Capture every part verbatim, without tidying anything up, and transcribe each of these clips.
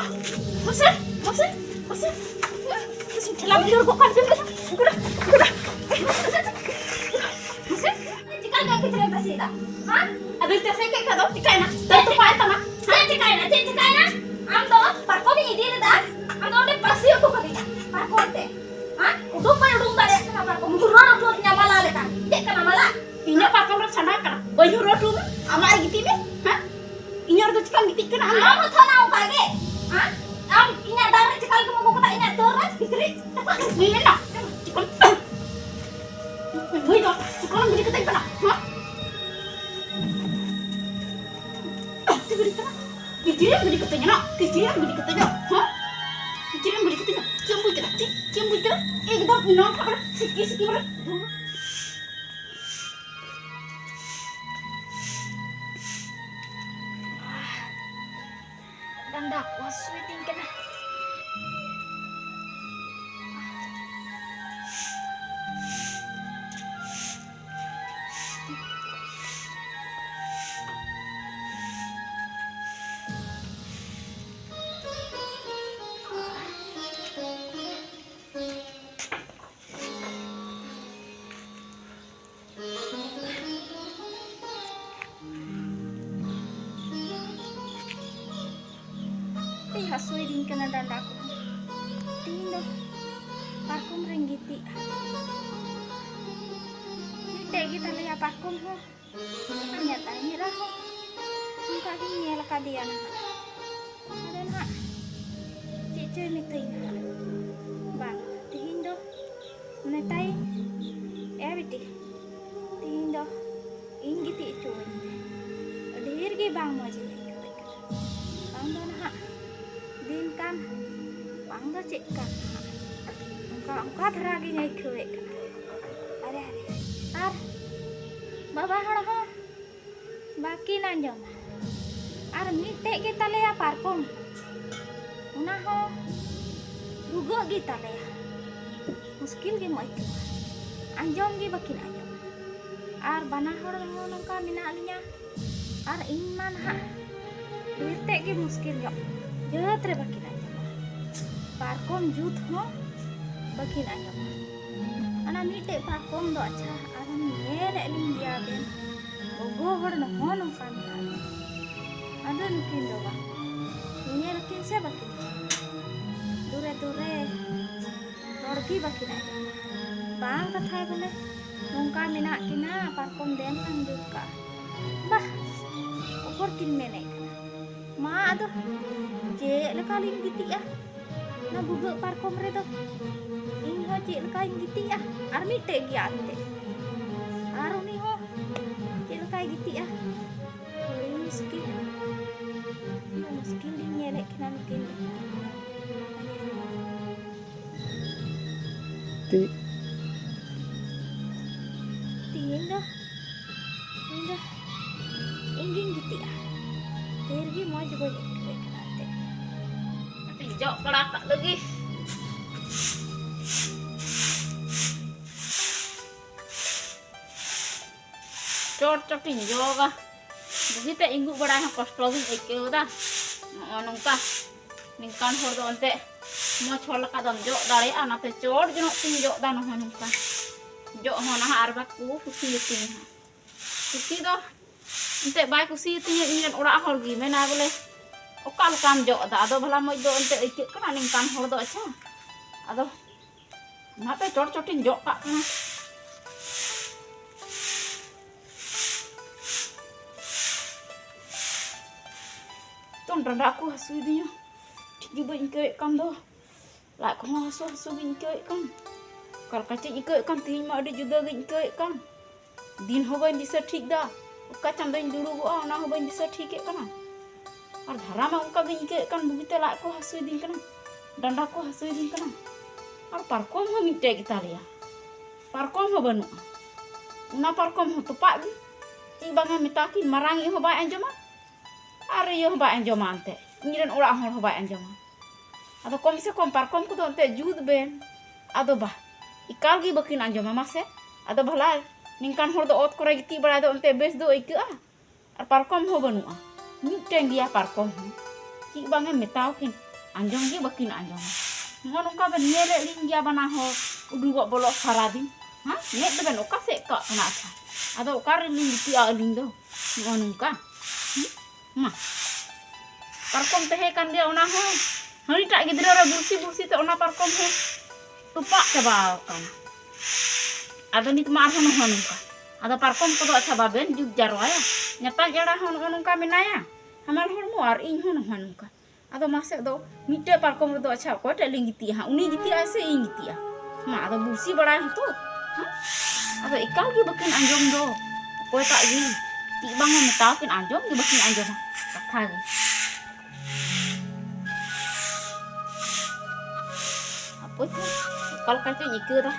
ᱢᱟᱥᱮ, ᱢᱟᱥᱮ, ᱢᱟᱥᱮ, ᱢᱟᱥᱮ, ᱴᱷᱮᱞᱟ ᱵᱷᱤᱲ ᱠᱚ ᱠᱟᱱ ᱪᱚ᱾ ᱜᱩᱰᱟ, ᱜᱩᱰᱟ᱾ ᱢᱟᱥᱮ, ᱪᱤᱠᱟ ᱜᱮ ᱜᱤᱫᱽᱨᱟᱹ ᱯᱮ ᱥᱤᱫᱟ? ᱦᱮᱸ? ᱟᱫᱚᱧ ᱛᱟᱥᱮ ᱠᱮᱫ ᱠᱷᱟᱱ ᱫᱚ ᱪᱤᱠᱟᱭᱮᱱᱟ? ᱫᱟᱹᱞ ᱛᱚᱯᱟ ᱮᱱ ᱛᱟᱢᱟ᱾ ᱪᱮᱫ ᱪᱤᱠᱟᱭᱮᱱᱟ? ᱪᱮᱫ ᱪᱤᱠᱟᱭᱮᱱᱟ? ᱟᱢ ᱫᱚ ᱯᱟᱨᱠᱚᱢ ᱤᱧ ᱤᱫᱤ ᱞᱮᱫᱟ, ᱟᱢ ᱫᱚ ᱚᱸᱰᱮ ᱯᱟᱹᱥᱤ ᱦᱚᱴᱚ ᱠᱟᱹᱫᱤᱧᱟ ᱯᱟᱨᱠᱚᱢ ᱛᱮ᱾ ᱦᱮᱸ? ᱩᱰᱩᱠ ᱵᱟᱭ ᱩᱰᱩᱠ ᱫᱟᱲᱮᱭᱟᱜ ᱠᱟᱱᱟ ᱯᱟᱨᱠᱚᱢ᱾ ᱦᱩᱨᱨᱟᱹ ᱦᱚᱴᱚ ᱟᱹᱫᱤᱧᱟ ᱢᱟᱞᱟ ᱞᱮᱠᱟ᱾ ᱪᱮᱫ ᱠᱟᱱᱟ ᱢᱟᱞᱟ? ᱤᱧᱟᱹᱜ ᱯᱟᱨᱠᱚᱢ ᱨᱮᱢ ᱥᱟᱢᱵᱟᱣ ᱠᱟᱱᱟ, ᱵᱟᱹᱧ ᱦᱩᱨᱨᱟᱹ ᱦᱚᱴᱚ ᱟᱢᱟ? ᱟᱢᱟᱜ ᱨᱮ ᱜᱤᱛᱤᱡ ᱢᱮ, ᱦᱮᱸ? ᱤᱧᱟᱹᱜ ᱨᱮᱫᱚ ᱪᱤᱠᱟᱢ ᱜᱤᱛᱤᱡ ᱠᱟᱱᱟ ᱟᱢ ᱫᱚ? ᱟᱢ ᱦᱚᱸ ᱛᱷᱚ ᱚᱱᱠᱟ ᱜᱮ, ᱦᱮᱸ? ᱟᱢ ᱤᱧᱟᱹᱜ ᱰᱟᱝ ᱨᱮ ᱪᱤᱠᱟ ᱞᱮᱠᱟᱢ ᱟᱹᱜᱩ ᱠᱟᱫᱟ, ᱤᱧᱟᱹᱜ ᱫᱟᱹᱲ ᱨᱮ ᱠᱤᱪᱨᱤᱡ ᱪᱟᱯᱟᱫ ᱠᱟᱛᱮ ᱤᱧ ᱮᱱᱟ᱾ ᱪᱤᱠᱟᱹᱢ, ᱱᱩᱭ ᱫᱚ ᱪᱤᱠᱟᱹᱢ ᱜᱤᱰᱤ ᱠᱟᱛᱮ ᱠᱟᱱᱟ, ᱦᱮᱸ? ᱪᱮᱫ ᱜᱤᱰᱤ ᱠᱟᱱᱟ? ᱠᱤᱪᱨᱤᱡ ᱮᱢ ᱜᱤᱰᱤ ᱠᱟᱛᱮ ᱧᱮᱞᱟ, ᱠᱤᱪᱨᱤᱡ ᱮᱢ ᱜᱤᱰᱤ ᱠᱟᱛᱮ ᱧᱮᱞᱟ, ᱦᱮᱸ? ᱠᱤᱪᱨᱤᱡ ᱮᱢ ᱜᱤᱰᱤ ᱠᱟᱛᱮ ᱧᱮᱞᱟ, ᱪᱮᱫ ᱮᱢ ᱵᱩᱡᱽ ᱠᱮᱫᱟ? ᱪᱮᱫ, ᱪᱮᱫ ᱮᱢ ᱵᱩᱡᱽ ᱠᱮᱫᱟ? ᱮᱠᱫᱚᱢ ᱤᱧ ᱱᱚᱣᱟ ᱠᱷᱟᱯ ᱨᱮ ᱥᱤᱠᱤ ᱥᱤᱠᱤ ᱵᱚᱞᱮ᱾ ᱰᱟᱸᱰᱟ ᱠᱚ ᱦᱟᱹᱥᱩᱭᱤᱫᱤᱧ ᱠᱟᱱᱟ᱾ ᱟᱹᱰᱤ ᱦᱟᱹᱥᱩᱭᱤᱫᱤᱧ ᱠᱟᱱᱟ ᱰᱟᱸᱰᱟ ᱠᱚ᱾ ᱛᱤᱦᱤᱧ ᱫᱚ ᱯᱟᱨᱠᱚᱢ ᱨᱮᱧ ᱜᱤᱛᱤᱡᱼᱟ᱾ ᱢᱤᱫᱴᱮᱡ ᱜᱮ ᱛᱟᱞᱮᱭᱟ ᱯᱟᱨᱠᱚᱢ ᱦᱚᱸ᱾ ᱧᱮᱞ ᱛᱟᱭ ᱧᱮᱞ ᱨᱮᱦᱚᱸ ᱚᱱᱠᱟ ᱜᱤᱧ ᱧᱮᱞ ᱟᱠᱟᱫᱮᱭᱟ ᱱᱟᱦᱟᱜ᱾ ᱟᱫᱚ ᱱᱟᱦᱟᱜ ᱪᱮᱫ ᱪᱚᱭ ᱢᱤᱛᱟᱹᱧ ᱱᱟᱦᱟᱜ᱾ ᱵᱟᱝ, ᱛᱤᱦᱤᱧ ᱫᱚ ᱢᱮᱛᱟᱭᱟᱹᱧ, "ᱮ ᱵᱤᱴᱤ, ᱛᱤᱦᱤᱧ ᱫᱚ ᱤᱧ ᱜᱤᱛᱤᱡ ᱦᱚᱪᱚᱣᱟᱹᱧ ᱢᱮ, ᱰᱷᱮᱨ ᱜᱮ ᱵᱟᱝ ᱢᱚᱡᱽ ᱤᱧ ᱟᱹᱭᱠᱟᱹᱣᱮᱫ ᱠᱟᱱᱟ, ᱵᱟᱝ ᱫᱚ ᱱᱟᱦᱟᱜ ᱫᱤᱱ ᱠᱟᱱ, ᱵᱟᱝ ᱫᱚ ᱪᱮᱫ ᱠᱟᱱ ᱱᱟᱦᱟᱜ, ᱚᱱᱠᱟ ᱚᱱᱠᱟ ᱫᱷᱟᱨᱟ ᱜᱤᱧ ᱟᱹᱭᱠᱟᱹᱣᱮᱫ ᱠᱟᱱᱟ᱾ ᱟᱨᱮ ᱟᱨᱮ, ᱟᱨ ᱵᱟᱵᱟ ᱦᱚᱲ ᱦᱚᱸ ᱵᱟᱹᱠᱤᱱ ᱟᱸᱡᱚᱢᱟ, ᱟᱨ ᱢᱤᱫᱴᱮᱡ ᱜᱮ ᱛᱟᱞᱮᱭᱟ ᱯᱟᱨᱠᱚᱢ, ᱚᱱᱟ ᱦᱚᱸ ᱵᱷᱩᱜᱟᱹᱜ ᱜᱮ ᱛᱟᱞᱮᱭᱟ, ᱢᱩᱥᱠᱤᱞ ᱜᱮᱢ ᱟᱹᱭᱠᱟᱹᱣᱟ, ᱟᱸᱡᱚᱢ ᱜᱮ ᱵᱟᱹᱠᱤᱱ ᱟᱸᱡᱚᱢᱟ᱾ ᱟᱨ ᱵᱟᱱᱟ ᱦᱚᱲ ᱦᱚᱸ ᱱᱚᱝᱠᱟ ᱢᱮᱱᱟᱜ ᱞᱤᱧᱟ, ᱟᱨ ᱤᱧ ᱢᱟ ᱱᱟᱦᱟᱜ ᱰᱷᱮᱨ ᱛᱮᱫ ᱜᱮ ᱢᱩᱥᱠᱤᱞ ᱧᱚᱜ ᱡᱟᱹᱛ ᱨᱮ ᱵᱟᱹᱠᱤᱱ ᱟᱸᱡᱚᱢᱟ᱾ ᱯᱟᱨᱠᱚᱢ ᱡᱩᱛ ᱦᱚᱸ ᱵᱟᱹᱠᱤᱱ ᱟᱸᱡᱚᱢᱟ᱾ ᱚᱱᱟ ᱢᱤᱫᱴᱮᱡ ᱯᱟᱨᱠᱚᱢ ᱫᱚ ᱟᱪᱪᱷᱟ, ᱟᱨᱦᱚᱸ ᱧᱮᱞᱮᱫ ᱞᱤᱧ ᱜᱮᱭᱟ ᱵᱮᱱ, ᱜᱚᱜᱚ ᱦᱚᱲ ᱦᱚᱸ ᱱᱚᱝᱠᱟ ᱢᱮᱱᱟᱜᱼᱟ᱾ ᱟᱫᱚ ᱱᱩᱠᱤᱱ ᱫᱚ ᱵᱟᱝ, ᱧᱮᱞ ᱠᱤᱱ ᱥᱮ ᱵᱟᱹᱠᱤᱱ ᱧᱮᱞ? ᱫᱩᱨᱮ ᱫᱩᱨᱮ ᱨᱚᱲ ᱜᱮ ᱵᱟᱹᱠᱤᱱ ᱟᱸᱡᱚᱢᱟ᱾ ᱵᱟᱝ ᱠᱟᱛᱷᱟᱭ ᱵᱚᱞᱮ, ᱱᱚᱝᱠᱟ ᱢᱮᱱᱟᱜ ᱠᱤᱱᱟ, ᱯᱟᱨᱠᱚᱢ ᱫᱮᱱ ᱞᱟᱝ ᱡᱩᱛ ᱠᱟᱜᱼᱟ᱾ ᱵᱟᱦ, ᱚᱠᱚᱨ ᱠᱤᱱ ᱢᱮᱱᱮᱫ ᱠᱟᱱᱟ? ᱢᱟ ᱟᱫᱚ ᱪᱮᱫ ᱞᱮᱠᱟ ᱞᱤᱧ ᱜᱤᱛᱤᱡᱼᱟ ᱚᱱᱟ ᱵᱷᱩᱜᱟᱹᱜ ᱯᱟᱨᱠᱚᱢ ᱨᱮᱫᱚ? ᱤᱧ ᱦᱚᱸ ᱪᱮᱫ ᱞᱮᱠᱟᱧ ᱜᱤᱛᱤᱡᱼᱟ, ᱟᱨ ᱢᱤᱫᱴᱮᱡ ᱜᱮᱭᱟ ᱮᱱᱛᱮ, ᱟᱨ ᱩᱱᱤ ᱦᱚᱸ ᱪᱮᱫ ᱞᱮᱠᱟᱭ ᱜᱤᱛᱤᱡᱼᱟ? ᱟᱹᱰᱤ ᱢᱩᱥᱠᱤᱞ, ᱟᱹᱰᱤ ᱢᱩᱥᱠᱤᱞ ᱞᱤᱧ ᱧᱮᱞᱮᱫ ᱠᱤᱱᱟ ᱱᱩᱠᱤᱱ ᱫᱚ᱾ ᱛᱤ- ᱛᱤᱦᱤᱧ ᱫᱚ ᱤᱧ ᱫᱚ ᱤᱧ ᱜᱤᱧ ᱜᱤᱛᱤᱡᱼᱟ᱾ ᱰᱷᱮᱨ ᱜᱮ ᱢᱚᱡᱽ ᱵᱟᱹᱧ ᱟᱹᱭᱠᱟᱹᱣᱮᱫ ᱠᱟᱱᱟ ᱮᱱᱛᱮ᱾ ᱠᱟᱹᱴᱤᱡ ᱡᱚᱜ ᱵᱟᱲᱟ ᱠᱟᱜ ᱞᱟᱹᱜᱤᱫ᱾ ᱪᱚᱴ ᱪᱚᱴᱤᱧ ᱡᱚᱜᱟ᱾ ᱵᱩᱜᱤᱛᱮ ᱤᱸᱜᱩᱜ ᱵᱟᱲᱟᱭ ᱦᱚᱸ ᱠᱚᱥᱴᱚ ᱜᱤᱧ ᱟᱹᱭᱠᱟᱹᱣ ᱮᱫᱟ᱾ ᱱᱚᱜᱼᱚ ᱱᱚᱝᱠᱟ ᱱᱤᱝᱠᱟᱱ ᱦᱚᱲ ᱫᱚ ᱮᱱᱛᱮ ᱢᱚᱡᱽ ᱦᱚᱲ ᱞᱮᱠᱟ ᱫᱚᱢ ᱡᱚᱜ ᱫᱟᱲᱮᱭᱟᱜᱼᱟ᱾ ᱚᱱᱟᱛᱮ ᱪᱚᱴ ᱡᱚᱱᱚᱜ ᱛᱤᱧ ᱡᱚᱜ ᱮᱫᱟ᱾ ᱱᱚᱜᱼᱚ ᱱᱚᱝᱠᱟ ᱡᱚᱜ ᱦᱚᱸ ᱱᱟᱦᱟᱜ ᱟᱨ ᱵᱟᱠᱚ ᱠᱩᱥᱤᱭᱟᱛᱤᱧᱟ ᱦᱟᱸᱜ᱾ ᱠᱩᱥᱤ ᱫᱚ ᱮᱱᱛᱮ ᱵᱟᱭ ᱠᱩᱥᱤᱭᱟᱛᱤᱧᱟ᱾ ᱤᱧ ᱨᱮᱱ ᱚᱲᱟᱜ ᱦᱚᱲ ᱜᱮ ᱢᱮᱱᱟ ᱵᱚᱞᱮ, "ᱚᱠᱟ ᱞᱮᱠᱟᱢ ᱡᱚᱜ ᱮᱫᱟ?" ᱟᱫᱚ ᱵᱷᱟᱞᱟ ᱢᱚᱡᱽ ᱫᱚ ᱮᱱᱛᱮ ᱟᱹᱭᱠᱟᱹᱜ ᱠᱟᱱᱟ ᱱᱤᱝᱠᱟᱱ ᱦᱚᱲ ᱫᱚ᱾ ᱟᱪᱪᱷᱟ, ᱟᱫᱚ ᱚᱱᱟᱛᱮ ᱪᱚᱴ ᱪᱚᱴᱤᱧ ᱡᱚᱜ ᱠᱟᱜ ᱠᱟᱱᱟ᱾ ᱛᱚ ᱰᱟᱸᱰᱟ ᱠᱚ ᱦᱟᱹᱥᱩᱭᱮᱫᱤᱧᱟ, ᱴᱷᱤᱠ ᱜᱮ ᱵᱟᱹᱧ ᱟᱹᱭᱠᱟᱹᱣᱮᱫ ᱠᱟᱱ ᱫᱚ᱾ ᱞᱟᱡ ᱠᱚᱦᱚᱸ ᱦᱟᱹᱥᱩ ᱦᱟᱹᱥᱩ ᱜᱤᱧ ᱟᱹᱭᱠᱟᱹᱣᱮᱫ ᱠᱟᱱ᱾ ᱚᱠᱟ ᱞᱮᱠᱟ ᱪᱚᱧ ᱟᱹᱭᱠᱟᱹᱣᱮᱫ ᱠᱟᱱ, ᱛᱮᱦᱮᱧ ᱢᱟ ᱟᱹᱰᱤ ᱡᱩᱫᱟᱹ ᱜᱤᱧ ᱟᱹᱭᱠᱟᱹᱣᱮᱫ ᱠᱟᱱ᱾ ᱫᱤᱱ ᱦᱚᱸ ᱵᱟᱹᱧ ᱫᱤᱥᱟᱹ ᱴᱷᱤᱠ ᱫᱟ, ᱚᱠᱟ ᱪᱟᱸᱫᱳᱧ ᱫᱩᱲᱩᱵᱚᱜᱼᱟ ᱚᱱᱟ ᱦᱚᱸ ᱵᱟᱹᱧ ᱫᱤᱥᱟᱹ ᱴᱷᱤᱠᱮᱫ ᱠᱟᱱᱟ᱾ ᱟᱨ ᱫᱷᱟᱨᱟ ᱢᱟ ᱚᱱᱠᱟ ᱜᱤᱧ ᱟᱹᱭᱠᱟᱹᱣᱮᱫ ᱠᱟᱱ, ᱵᱩᱜᱤᱛᱮ ᱞᱟᱡ ᱠᱚ ᱦᱟᱹᱥᱩᱭᱮᱫᱤᱧ ᱠᱟᱱᱟ, ᱰᱟᱸᱰᱟ ᱠᱚ ᱦᱟᱹᱥᱩᱭᱮᱫᱤᱧ ᱠᱟᱱᱟ᱾ ᱟᱨ ᱯᱟᱨᱠᱚᱢ ᱦᱚᱸ ᱢᱤᱫᱴᱮᱡ ᱜᱮᱛᱟᱞᱮᱭᱟ, ᱯᱟᱨᱠᱚᱢ ᱦᱚᱸ ᱵᱟᱹᱱᱩᱜᱼᱟ᱾ ᱚᱱᱟ ᱯᱟᱨᱠᱚᱢ ᱦᱚᱸ ᱛᱚᱯᱟᱜ ᱜᱮ, ᱪᱮᱫ ᱵᱟᱝᱟ ᱢᱮᱛᱟ ᱠᱤᱱ, ᱢᱟᱨᱟᱝ ᱤᱡ ᱦᱚᱸ ᱵᱟᱭ ᱟᱸᱡᱚᱢᱟ ᱟᱨ ᱤᱭᱟᱹ ᱦᱚᱸ ᱵᱟᱭ ᱟᱸᱡᱚᱢᱟ, ᱮᱱᱛᱮ ᱤᱧ ᱨᱮᱱ ᱚᱲᱟᱜ ᱦᱚᱲ ᱦᱚᱸ ᱵᱟᱭ ᱟᱸᱡᱚᱢᱟ᱾ ᱟᱫᱚ ᱠᱚᱢ ᱥᱮ ᱠᱚᱢ ᱯᱟᱨᱠᱚᱢ ᱠᱚᱫᱚ ᱮᱱᱛᱮ ᱡᱩᱛ ᱵᱮᱱ᱾ ᱟᱫᱚ ᱵᱟ, ᱮᱠᱟᱞ ᱜᱮ ᱵᱟᱹᱠᱤᱱ ᱟᱸᱡᱚᱢᱟ ᱢᱟᱥᱮ᱾ ᱟᱫᱚ ᱵᱷᱟᱞᱟ ᱱᱤᱝᱠᱟᱱ ᱦᱚᱲ ᱫᱚ ᱚᱛ ᱠᱚᱨᱮ ᱜᱤᱛᱤᱡ ᱵᱟᱲᱟᱭ ᱫᱚ ᱮᱱᱛᱮ ᱵᱮᱥ ᱫᱚ ᱟᱹᱭᱠᱟᱹᱜᱼᱟ? ᱟᱨ ᱯᱟᱨᱠᱚᱢ ᱦᱚᱸ ᱵᱟᱹᱱᱩᱜᱼᱟ, ᱢᱤᱫᱴᱮᱱ ᱜᱮᱭᱟ ᱯᱟᱨᱠᱚᱢ ᱦᱚᱸ᱾ ᱪᱮᱫ ᱵᱟᱝ ᱮᱢ ᱢᱮᱛᱟᱣ ᱠᱤᱱ, ᱟᱸᱡᱚᱢ ᱜᱮ ᱵᱟᱹᱠᱤᱱ ᱟᱸᱡᱚᱢᱟ᱾ ᱱᱚᱜᱼᱚ ᱱᱚᱝᱠᱟ ᱵᱮᱱ ᱧᱮᱞᱮᱫ ᱞᱤᱧ ᱜᱮᱭᱟ ᱵᱟᱱᱟ ᱦᱚᱲ, ᱩᱰᱩᱠᱚᱜ ᱵᱚᱞᱚᱜ ᱥᱟᱨᱟᱫᱤᱱ᱾ ᱦᱮᱸ, ᱢᱮᱫ ᱫᱚᱵᱮᱱ ᱚᱠᱟ ᱥᱮᱫ ᱠᱟᱜ ᱠᱟᱱᱟ? ᱟᱪᱪᱷᱟ, ᱟᱫᱚ ᱚᱠᱟ ᱨᱮᱞᱤᱧ ᱜᱤᱛᱤᱡᱼᱟ ᱟᱹᱞᱤᱧ ᱫᱚ? ᱱᱚᱜᱼᱚ ᱱᱚᱝᱠᱟ᱾ ᱦᱮᱸ? ᱢᱟ, ᱯᱟᱨᱠᱚᱢ ᱛᱟᱦᱮᱸ ᱠᱟᱱ ᱜᱮᱭᱟ, ᱚᱱᱟ ᱦᱚᱸ ᱦᱟᱹᱱᱤᱴᱟᱜ ᱜᱤᱫᱽᱨᱟᱹ ᱨᱮ ᱵᱩᱨᱥᱤ ᱵᱩᱨᱥᱤ ᱛᱮ ᱚᱱᱟ ᱯᱟᱨᱠᱚᱢ ᱦᱚᱸ ᱛᱚᱯᱟᱜ ᱪᱟᱵᱟ ᱟᱠᱟᱱᱟ᱾ ᱟᱫᱚ ᱱᱤᱛ ᱢᱟ ᱟᱨᱦᱚᱸ ᱱᱚᱜᱼᱚ ᱱᱚᱝᱠᱟ᱾ ᱟᱫᱚ ᱯᱟᱨᱠᱚᱢ ᱠᱚᱫᱚ ᱟᱪᱪᱷᱟ ᱵᱟᱵᱮᱱ ᱡᱩᱛ ᱡᱟᱨᱣᱟᱭᱟ? ᱧᱟᱛᱟᱧ ᱮᱨᱟ ᱦᱚᱸ ᱱᱚᱜᱼᱚ ᱱᱚᱝᱠᱟ ᱢᱮᱱᱟᱭᱟ, ᱦᱟᱢᱟᱞ ᱦᱚᱲᱢᱚ, ᱟᱨ ᱤᱧ ᱦᱚᱸ ᱱᱚᱜᱼᱚ ᱱᱚᱝᱠᱟ᱾ ᱟᱫᱚ ᱢᱟᱥᱮ ᱫᱚ ᱢᱤᱫᱴᱮᱡ ᱯᱟᱨᱠᱚᱢ ᱨᱮᱫᱚ ᱟᱪᱪᱷᱟ ᱚᱠᱚᱭ ᱴᱷᱮᱡ ᱞᱤᱧ ᱜᱤᱛᱤᱡᱼᱟ ᱦᱟᱸᱜ? ᱩᱱᱤ ᱜᱤᱛᱤᱡᱼᱟᱭ ᱥᱮ ᱤᱧ ᱜᱤᱛᱤᱡᱼᱟ? ᱢᱟ, ᱟᱫᱚ ᱵᱩᱨᱥᱤ ᱵᱟᱲᱟᱭ ᱦᱚᱸᱛᱚ᱾ ᱦᱮᱸ? ᱟᱫᱚ ᱮᱠᱟᱞ ᱜᱮ ᱵᱟᱹᱠᱤᱱ ᱟᱸᱡᱚᱢ ᱫᱚ᱾ ᱚᱠᱚᱭᱴᱟᱜ ᱜᱮ ᱪᱮᱫ ᱵᱟᱝ ᱮ ᱢᱮᱛᱟᱣ ᱠᱤᱱ, ᱟᱸᱡᱚᱢ ᱜᱮ ᱵᱟᱹᱠᱤᱱ ᱟᱸᱡᱚᱢᱟ ᱠᱟᱛᱷᱟ ᱜᱮ᱾ ᱦᱟᱯᱳᱭ ᱛᱚ, ᱚᱠᱟ ᱞᱮᱠᱟ ᱪᱚᱧ ᱟᱹᱭᱠᱟᱹᱣ ᱮᱫᱟ᱾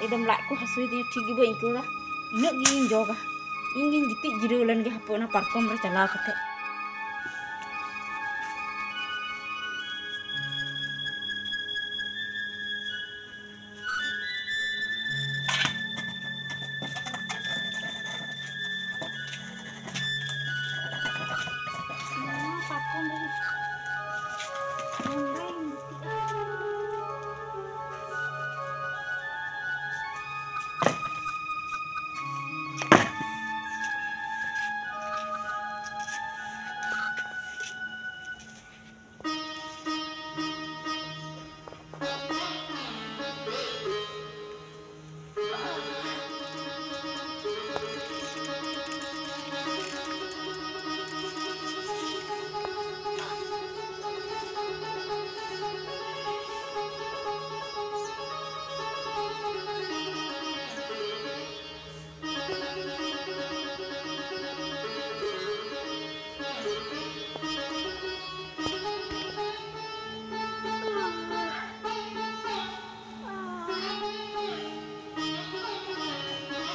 ᱮᱠᱫᱚᱢ ᱞᱟᱡ ᱠᱚ ᱦᱟᱹᱥᱩᱭᱮᱫᱤᱧᱟ, ᱴᱷᱤᱠ ᱜᱮ ᱵᱟᱹᱧ ᱟᱹᱭᱠᱟᱹᱣ ᱮᱫᱟ᱾ ᱤᱱᱟᱹᱜ ᱜᱤᱧ ᱡᱚᱜᱟ᱾ ᱤᱧ ᱜᱤᱧ ᱜᱤᱛᱤᱡ ᱡᱤᱨᱟᱹᱣ ᱞᱮᱱ ᱜᱮ ᱦᱟᱯᱳᱭ ᱚᱱᱟ ᱯᱟᱨᱠᱚᱢ ᱨᱮ ᱪᱟᱞᱟᱣ ᱠᱟᱛᱮ᱾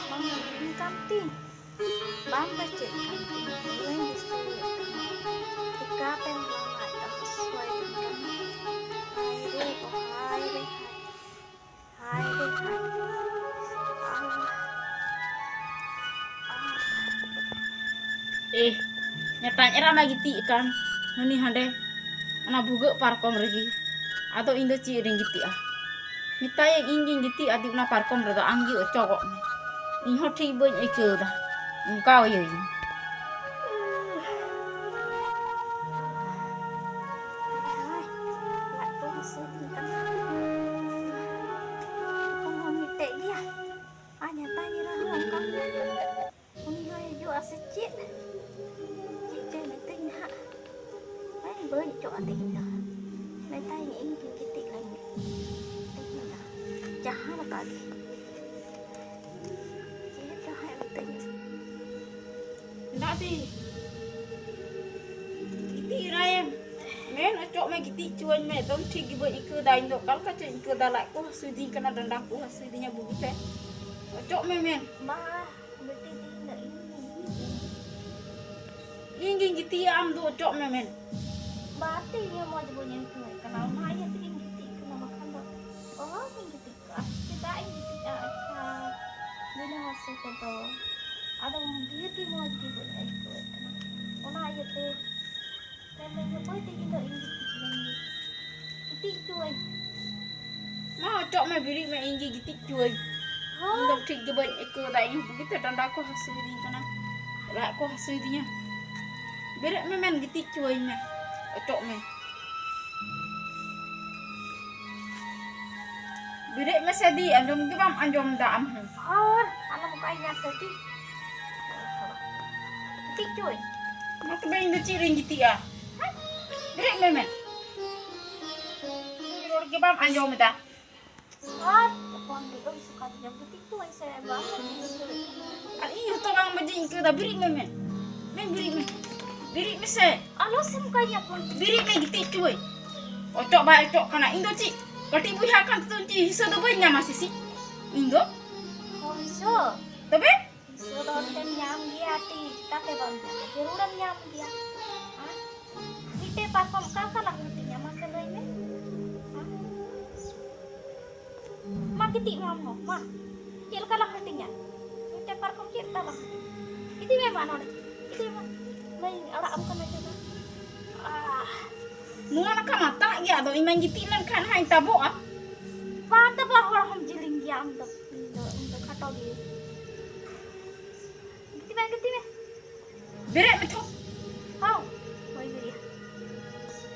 ᱵᱟᱝ ᱵᱩᱡᱷᱟᱹᱜ ᱠᱟᱱ ᱛᱤᱧ᱾ ᱵᱟᱝ ᱵᱟᱹᱪᱟᱹᱜ ᱠᱟᱱ ᱛᱤᱧ, ᱵᱟᱹᱧ ᱫᱤᱥᱟᱹᱭᱮᱫ ᱠᱟᱱᱟ᱾ ᱪᱤᱠᱟᱹᱛᱮᱢ ᱞᱟᱸᱜᱟᱭᱮᱫ ᱠᱟᱱᱟ? ᱦᱟᱭ ᱨᱮ ᱜᱚ, ᱦᱟᱭ ᱨᱮ, ᱦᱟᱭ ᱨᱮ, ᱦᱟᱭ᱾ ᱟᱦ, ᱟᱦ᱾ ᱮ, ᱧᱟᱛᱟᱧ ᱮᱨᱟ ᱢᱟ ᱜᱤᱛᱤᱡ ᱟᱠᱟᱱ, ᱦᱟᱹᱱᱤ ᱦᱟᱸᱰᱮ᱾ ᱚᱱᱟ ᱵᱷᱩᱜᱟᱹᱜ ᱯᱟᱨᱠᱚᱢ ᱨᱮᱜᱮ᱾ ᱟᱫᱚ ᱤᱧ ᱫᱚ ᱪᱮᱫ ᱨᱮᱧ ᱜᱤᱛᱤᱡᱼᱟ? ᱢᱮᱛᱟᱭᱟᱹᱧ, ᱤᱧ ᱜᱤᱧ ᱜᱤᱛᱤᱡ ᱟᱹᱫᱤ ᱚᱱᱟ ᱯᱟᱨᱠᱚᱢ ᱨᱮᱫᱚ, ᱟᱢ ᱜᱮ ᱚᱪᱚᱜᱚᱜ ᱢᱮ᱾ ᱤᱧ ᱦᱚᱸ ᱴᱷᱤᱠ ᱵᱟᱹᱧ ᱟᱹᱭᱠᱟᱹᱣ ᱮᱫᱟ, ᱚᱱᱠᱟ ᱤᱭᱟᱹᱭᱤᱧ᱾ ᱞᱟᱡ ᱠᱚ ᱦᱟᱹᱥᱩᱭᱤᱫᱤᱧ ᱠᱟᱱᱟ᱾ ᱦᱚᱯᱚᱱ ᱦᱚᱸ ᱢᱤᱫᱴᱮᱡ ᱜᱮᱭᱟ᱾ ᱟᱨ ᱱᱮᱛᱟᱨ ᱧᱮᱞᱟ ᱦᱚᱸ ᱚᱱᱠᱟ᱾ ᱩᱱᱤ ᱦᱚᱸᱭ ᱦᱤᱡᱩᱜᱼᱟ ᱥᱮ ᱪᱮᱫ? ᱪᱮᱫ ᱪᱚᱭ ᱢᱤᱛᱟᱹᱧ ᱱᱟᱦᱟᱜ᱾ ᱦᱮᱸ, ᱵᱟᱹᱧ ᱚᱪᱚᱜᱼᱟ ᱛᱮᱦᱮᱧ ᱫᱚ᱾ ᱢᱮᱛᱟᱭᱟᱹᱧ ᱤᱧ ᱜᱤᱧ ᱜᱤᱛᱤᱡ ᱞᱮᱱ ᱜᱮ ᱛᱮᱦᱮᱧ ᱫᱚ᱾ ᱡᱟᱦᱟᱸ ᱞᱮᱠᱟ ᱜᱮ᱾ ᱪᱮᱫ ᱪᱚ ᱦᱟᱸᱜ ᱢᱤᱛᱟᱹᱧᱟ᱾ ᱫᱟᱫᱤ, ᱜᱤᱛᱤᱡ ᱮᱱᱟᱭᱮᱢ? ᱢᱮᱱ ᱚᱪᱚᱜ ᱢᱮ, ᱜᱤᱛᱤᱡ ᱦᱚᱪᱚᱣᱟᱹᱧ ᱢᱮ᱾ ᱮᱠᱫᱚᱢ ᱴᱷᱤᱠ ᱜᱮ ᱵᱟᱹᱧ ᱟᱹᱭᱠᱟᱹᱣ ᱮᱫᱟ ᱤᱧ ᱫᱚ᱾ ᱚᱠᱟ ᱞᱮᱠᱟ ᱪᱚᱧ ᱟᱹᱭᱠᱟᱹᱣ ᱮᱫᱟ, ᱞᱟᱡ ᱠᱚ ᱦᱟᱹᱥᱩᱭᱤᱫᱤᱧ ᱠᱟᱱᱟ, ᱰᱟᱸᱰᱟ ᱠᱚ ᱦᱟᱹᱥᱩᱭᱤᱫᱤᱧᱟ ᱵᱩᱜᱤᱛᱮ᱾ ᱚᱪᱚᱜ ᱢᱮ ᱢᱮᱱ᱾ ᱢᱟ, ᱵᱤᱴᱤ, ᱛᱮᱦᱮᱧ ᱫᱚ ᱤᱧ ᱜᱤᱧ ᱜᱤᱛᱤᱡ ᱮᱱᱟ᱾ ᱤᱧ ᱜᱤᱧ ᱜᱤᱛᱤᱡᱼᱟ, ᱟᱢ ᱫᱚ ᱚᱪᱚᱜ ᱢᱮ ᱢᱮᱱ᱾ ᱵᱟᱨ ᱛᱮ ᱤᱧ ᱦᱚᱸ ᱢᱚᱡᱽ ᱵᱟᱹᱧ ᱟᱹᱭᱠᱟᱹᱣᱮᱫ ᱠᱟᱱᱟ, ᱚᱱᱟ ᱤᱭᱟᱹ ᱛᱮᱜᱤᱧ ᱜᱤᱛᱤᱡ ᱠᱟᱱᱟ, ᱵᱟᱠᱷᱟᱱ ᱫᱚ ᱚᱦᱚ ᱜᱤᱧ ᱜᱤᱛᱤᱡ ᱠᱚᱜᱼᱟ᱾ ᱪᱮᱫᱟᱜ ᱤᱧ ᱜᱤᱛᱤᱡᱼᱟ? ᱟᱪᱪᱷᱟ, ᱵᱤᱱᱟᱹ ᱦᱟᱹᱥᱩ ᱛᱮᱫᱚ ᱟᱫᱚ ᱰᱷᱮᱨ ᱜᱮ ᱢᱚᱡᱽ ᱜᱮ ᱵᱟᱹᱧ ᱟᱹᱭᱠᱟᱹᱣᱮᱫ ᱠᱟᱱᱟ, ᱚᱱᱟ ᱤᱭᱟᱹᱛᱮ ᱢᱮᱱᱫᱟᱹᱧ ᱦᱟᱯᱳᱭ ᱛᱮᱦᱮᱧ ᱫᱚ ᱤᱧ ᱜᱤᱛᱤᱡ ᱞᱮᱱ ᱜᱮ, ᱜᱤᱛᱤᱡ ᱦᱚᱪᱚᱣᱟᱹᱧ᱾ ᱢᱟ ᱚᱪᱚᱜ ᱢᱮ, ᱵᱮᱨᱮᱫ ᱢᱮ, ᱤᱧ ᱜᱮ ᱜᱤᱛᱤᱡ ᱦᱚᱪᱚᱣᱟᱹᱧ᱾ ᱦᱳᱭ᱾ ᱤᱧ ᱫᱚ ᱴᱷᱤᱠ ᱜᱮ ᱵᱟᱹᱧ ᱟᱹᱭᱠᱟᱹᱣ ᱮᱫᱟ, ᱤᱧ ᱦᱚᱸ ᱵᱩᱜᱤᱛᱮ ᱰᱟᱸᱰᱟ ᱠᱚ ᱦᱟᱹᱥᱩᱭᱤᱫᱤᱧ ᱠᱟᱱᱟ, ᱞᱟᱡ ᱠᱚ ᱦᱟᱹᱥᱩᱭᱤᱫᱤᱧᱟ᱾ ᱵᱮᱨᱮᱫ ᱢᱮ ᱢᱮᱱ, ᱜᱤᱛᱤᱡ ᱦᱚᱪᱚᱣᱟᱹᱧ ᱢᱮ, ᱚᱪᱚᱜ ᱢᱮ᱾ ᱵᱮᱨᱮᱫ ᱢᱮᱥᱮ ᱫᱤ, ᱟᱸᱡᱚᱢ ᱜᱮ ᱵᱟᱢ ᱟᱸᱡᱚᱢ ᱮᱫᱟ ᱟᱢ ᱦᱚᱸ᱾ ᱟᱨ ᱟᱞᱚᱢ ᱚᱱᱠᱟᱭᱤᱧᱟ ᱥᱟᱹᱛᱤ᱾ ᱜᱤᱛᱤᱡ ᱦᱚᱪᱚᱭ᱾ ᱢᱟ ᱛᱚᱵᱮ ᱤᱧ ᱫᱚ ᱪᱮᱫ ᱨᱤᱧ ᱜᱤᱛᱤᱡᱼᱟ? ᱵᱮᱨᱮᱫ ᱢᱮ ᱢᱮ᱾ ᱨᱚᱲ ᱜᱮ ᱵᱟᱢ ᱟᱸᱡᱚᱢ ᱮᱫᱟ᱾ ᱟᱨ ᱯᱷᱳᱱ ᱨᱮᱫᱚ ᱥᱚᱠᱟᱞ ᱧᱚᱜ ᱜᱤᱛᱤᱡ ᱦᱚᱪᱚᱭ ᱥᱮ ᱵᱟᱝ ᱜᱤᱛᱤᱡ ᱦᱚᱪᱚᱭ᱾ ᱟᱨ ᱤᱧ ᱦᱚᱸᱛᱚ ᱵᱟᱝ ᱢᱚᱡᱽ ᱤᱧ ᱟᱹᱭᱠᱟᱹᱣ ᱮᱫᱟ᱾ ᱵᱮᱨᱮᱫ ᱢᱮ ᱢᱮ᱾ ᱢᱮ ᱵᱮᱨᱮᱫ ᱢᱮ᱾ ᱵᱮᱨᱮᱫ ᱢᱮᱥᱮ᱾ ᱟᱞᱚ ᱥᱮᱢ ᱚᱱᱠᱟᱭᱤᱧᱟ ᱯᱷᱳᱱ᱾ ᱵᱮᱨᱮᱫ ᱢᱮ, ᱜᱤᱛᱤᱡ ᱦᱚᱪᱚᱭ᱾ ᱚᱪᱚᱜ ᱵᱟᱭ ᱚᱪᱚᱜ ᱠᱟᱱᱟ᱾ ᱤᱧ ᱫᱚ ᱪᱮᱫ ᱠᱟᱹᱴᱤᱡ ᱵᱚᱭᱦᱟ ᱠᱟᱱ ᱛᱮᱫᱚ ᱪᱮᱫ ᱦᱤᱥᱟᱹ ᱫᱚ ᱵᱟᱹᱧ ᱧᱟᱢᱟ ᱥᱤᱥᱤ? ᱤᱧ ᱫᱚ᱾ ᱦᱚᱸ, ᱦᱤᱥᱟᱹ? ᱛᱚᱵᱮ? ᱦᱤᱥᱟᱹ ᱫᱚ ᱚᱱᱛᱮᱢ ᱧᱟᱢ ᱜᱮᱭᱟ ᱴᱷᱤᱠ, ᱪᱤᱠᱟᱛᱮ ᱵᱟᱢ ᱧᱟᱢᱟ? ᱡᱟᱹᱨᱩᱲᱮᱢ ᱧᱟᱢ ᱜᱮᱭᱟ᱾ ᱦᱮᱸ? ᱢᱤᱫᱴᱮᱡ ᱯᱟᱨᱠᱚᱢ ᱚᱠᱟ ᱚᱠᱟ ᱞᱟᱝ ᱦᱟᱹᱴᱤᱧᱟ? ᱢᱟᱥᱮ ᱞᱟᱹᱭ ᱢᱮ᱾ ᱦᱮᱸ? ᱢᱟ ᱜᱤᱛᱤᱡ ᱢᱮ ᱟᱢ ᱦᱚᱸ, ᱢᱟ᱾ ᱪᱮᱫ ᱞᱮᱠᱟ ᱞᱟᱝ ᱦᱟᱹᱴᱤᱧᱟ? ᱢᱤᱫᱴᱮᱡ ᱯᱟᱨᱠᱚᱢ ᱪᱮᱫ ᱞᱮᱠᱟ ᱞᱟᱝ ᱦᱟᱹᱴᱤᱧᱟ? ᱤᱫᱤ ᱢᱮ ᱢᱟ ᱱᱚᱰᱮ᱾ ᱤᱫᱤ ᱢᱮ᱾ ᱢᱟᱧ ᱟᱲᱟᱜ ᱟᱢ ᱠᱟᱱᱟ ᱡᱟᱭᱜᱟ᱾ ᱟᱦ᱾ ᱱᱚᱣᱟ ᱱᱟᱠᱷᱟ ᱢᱟ ᱛᱟᱜ ᱜᱮᱭᱟ, ᱟᱫᱚ ᱤᱧ ᱢᱟᱧ ᱜᱤᱛᱤᱡ ᱞᱮᱱᱠᱷᱟᱱ ᱦᱟᱸᱜ ᱤᱧ ᱛᱟᱵᱚᱜᱼᱟ᱾ ᱵᱟᱝ ᱛᱟᱵᱚᱜᱼᱟ, ᱦᱚᱲ ᱦᱚᱸᱢ ᱡᱮᱞᱮᱧ ᱜᱮᱭᱟ ᱟᱢ ᱫᱚ, ᱤᱧ ᱫᱚ, ᱤᱧ ᱫᱚ ᱠᱷᱟᱴᱚ ᱜᱮᱭᱟᱹᱧ᱾ ᱜᱤᱛᱤᱡ ᱢᱮ, ᱜᱤᱛᱤᱡ ᱢᱮ᱾ ᱵᱮᱨᱮᱫ ᱢᱮ ᱛᱷᱚ᱾ ᱦᱚᱸ, ᱦᱳᱭ ᱵᱮᱨᱮᱫ᱾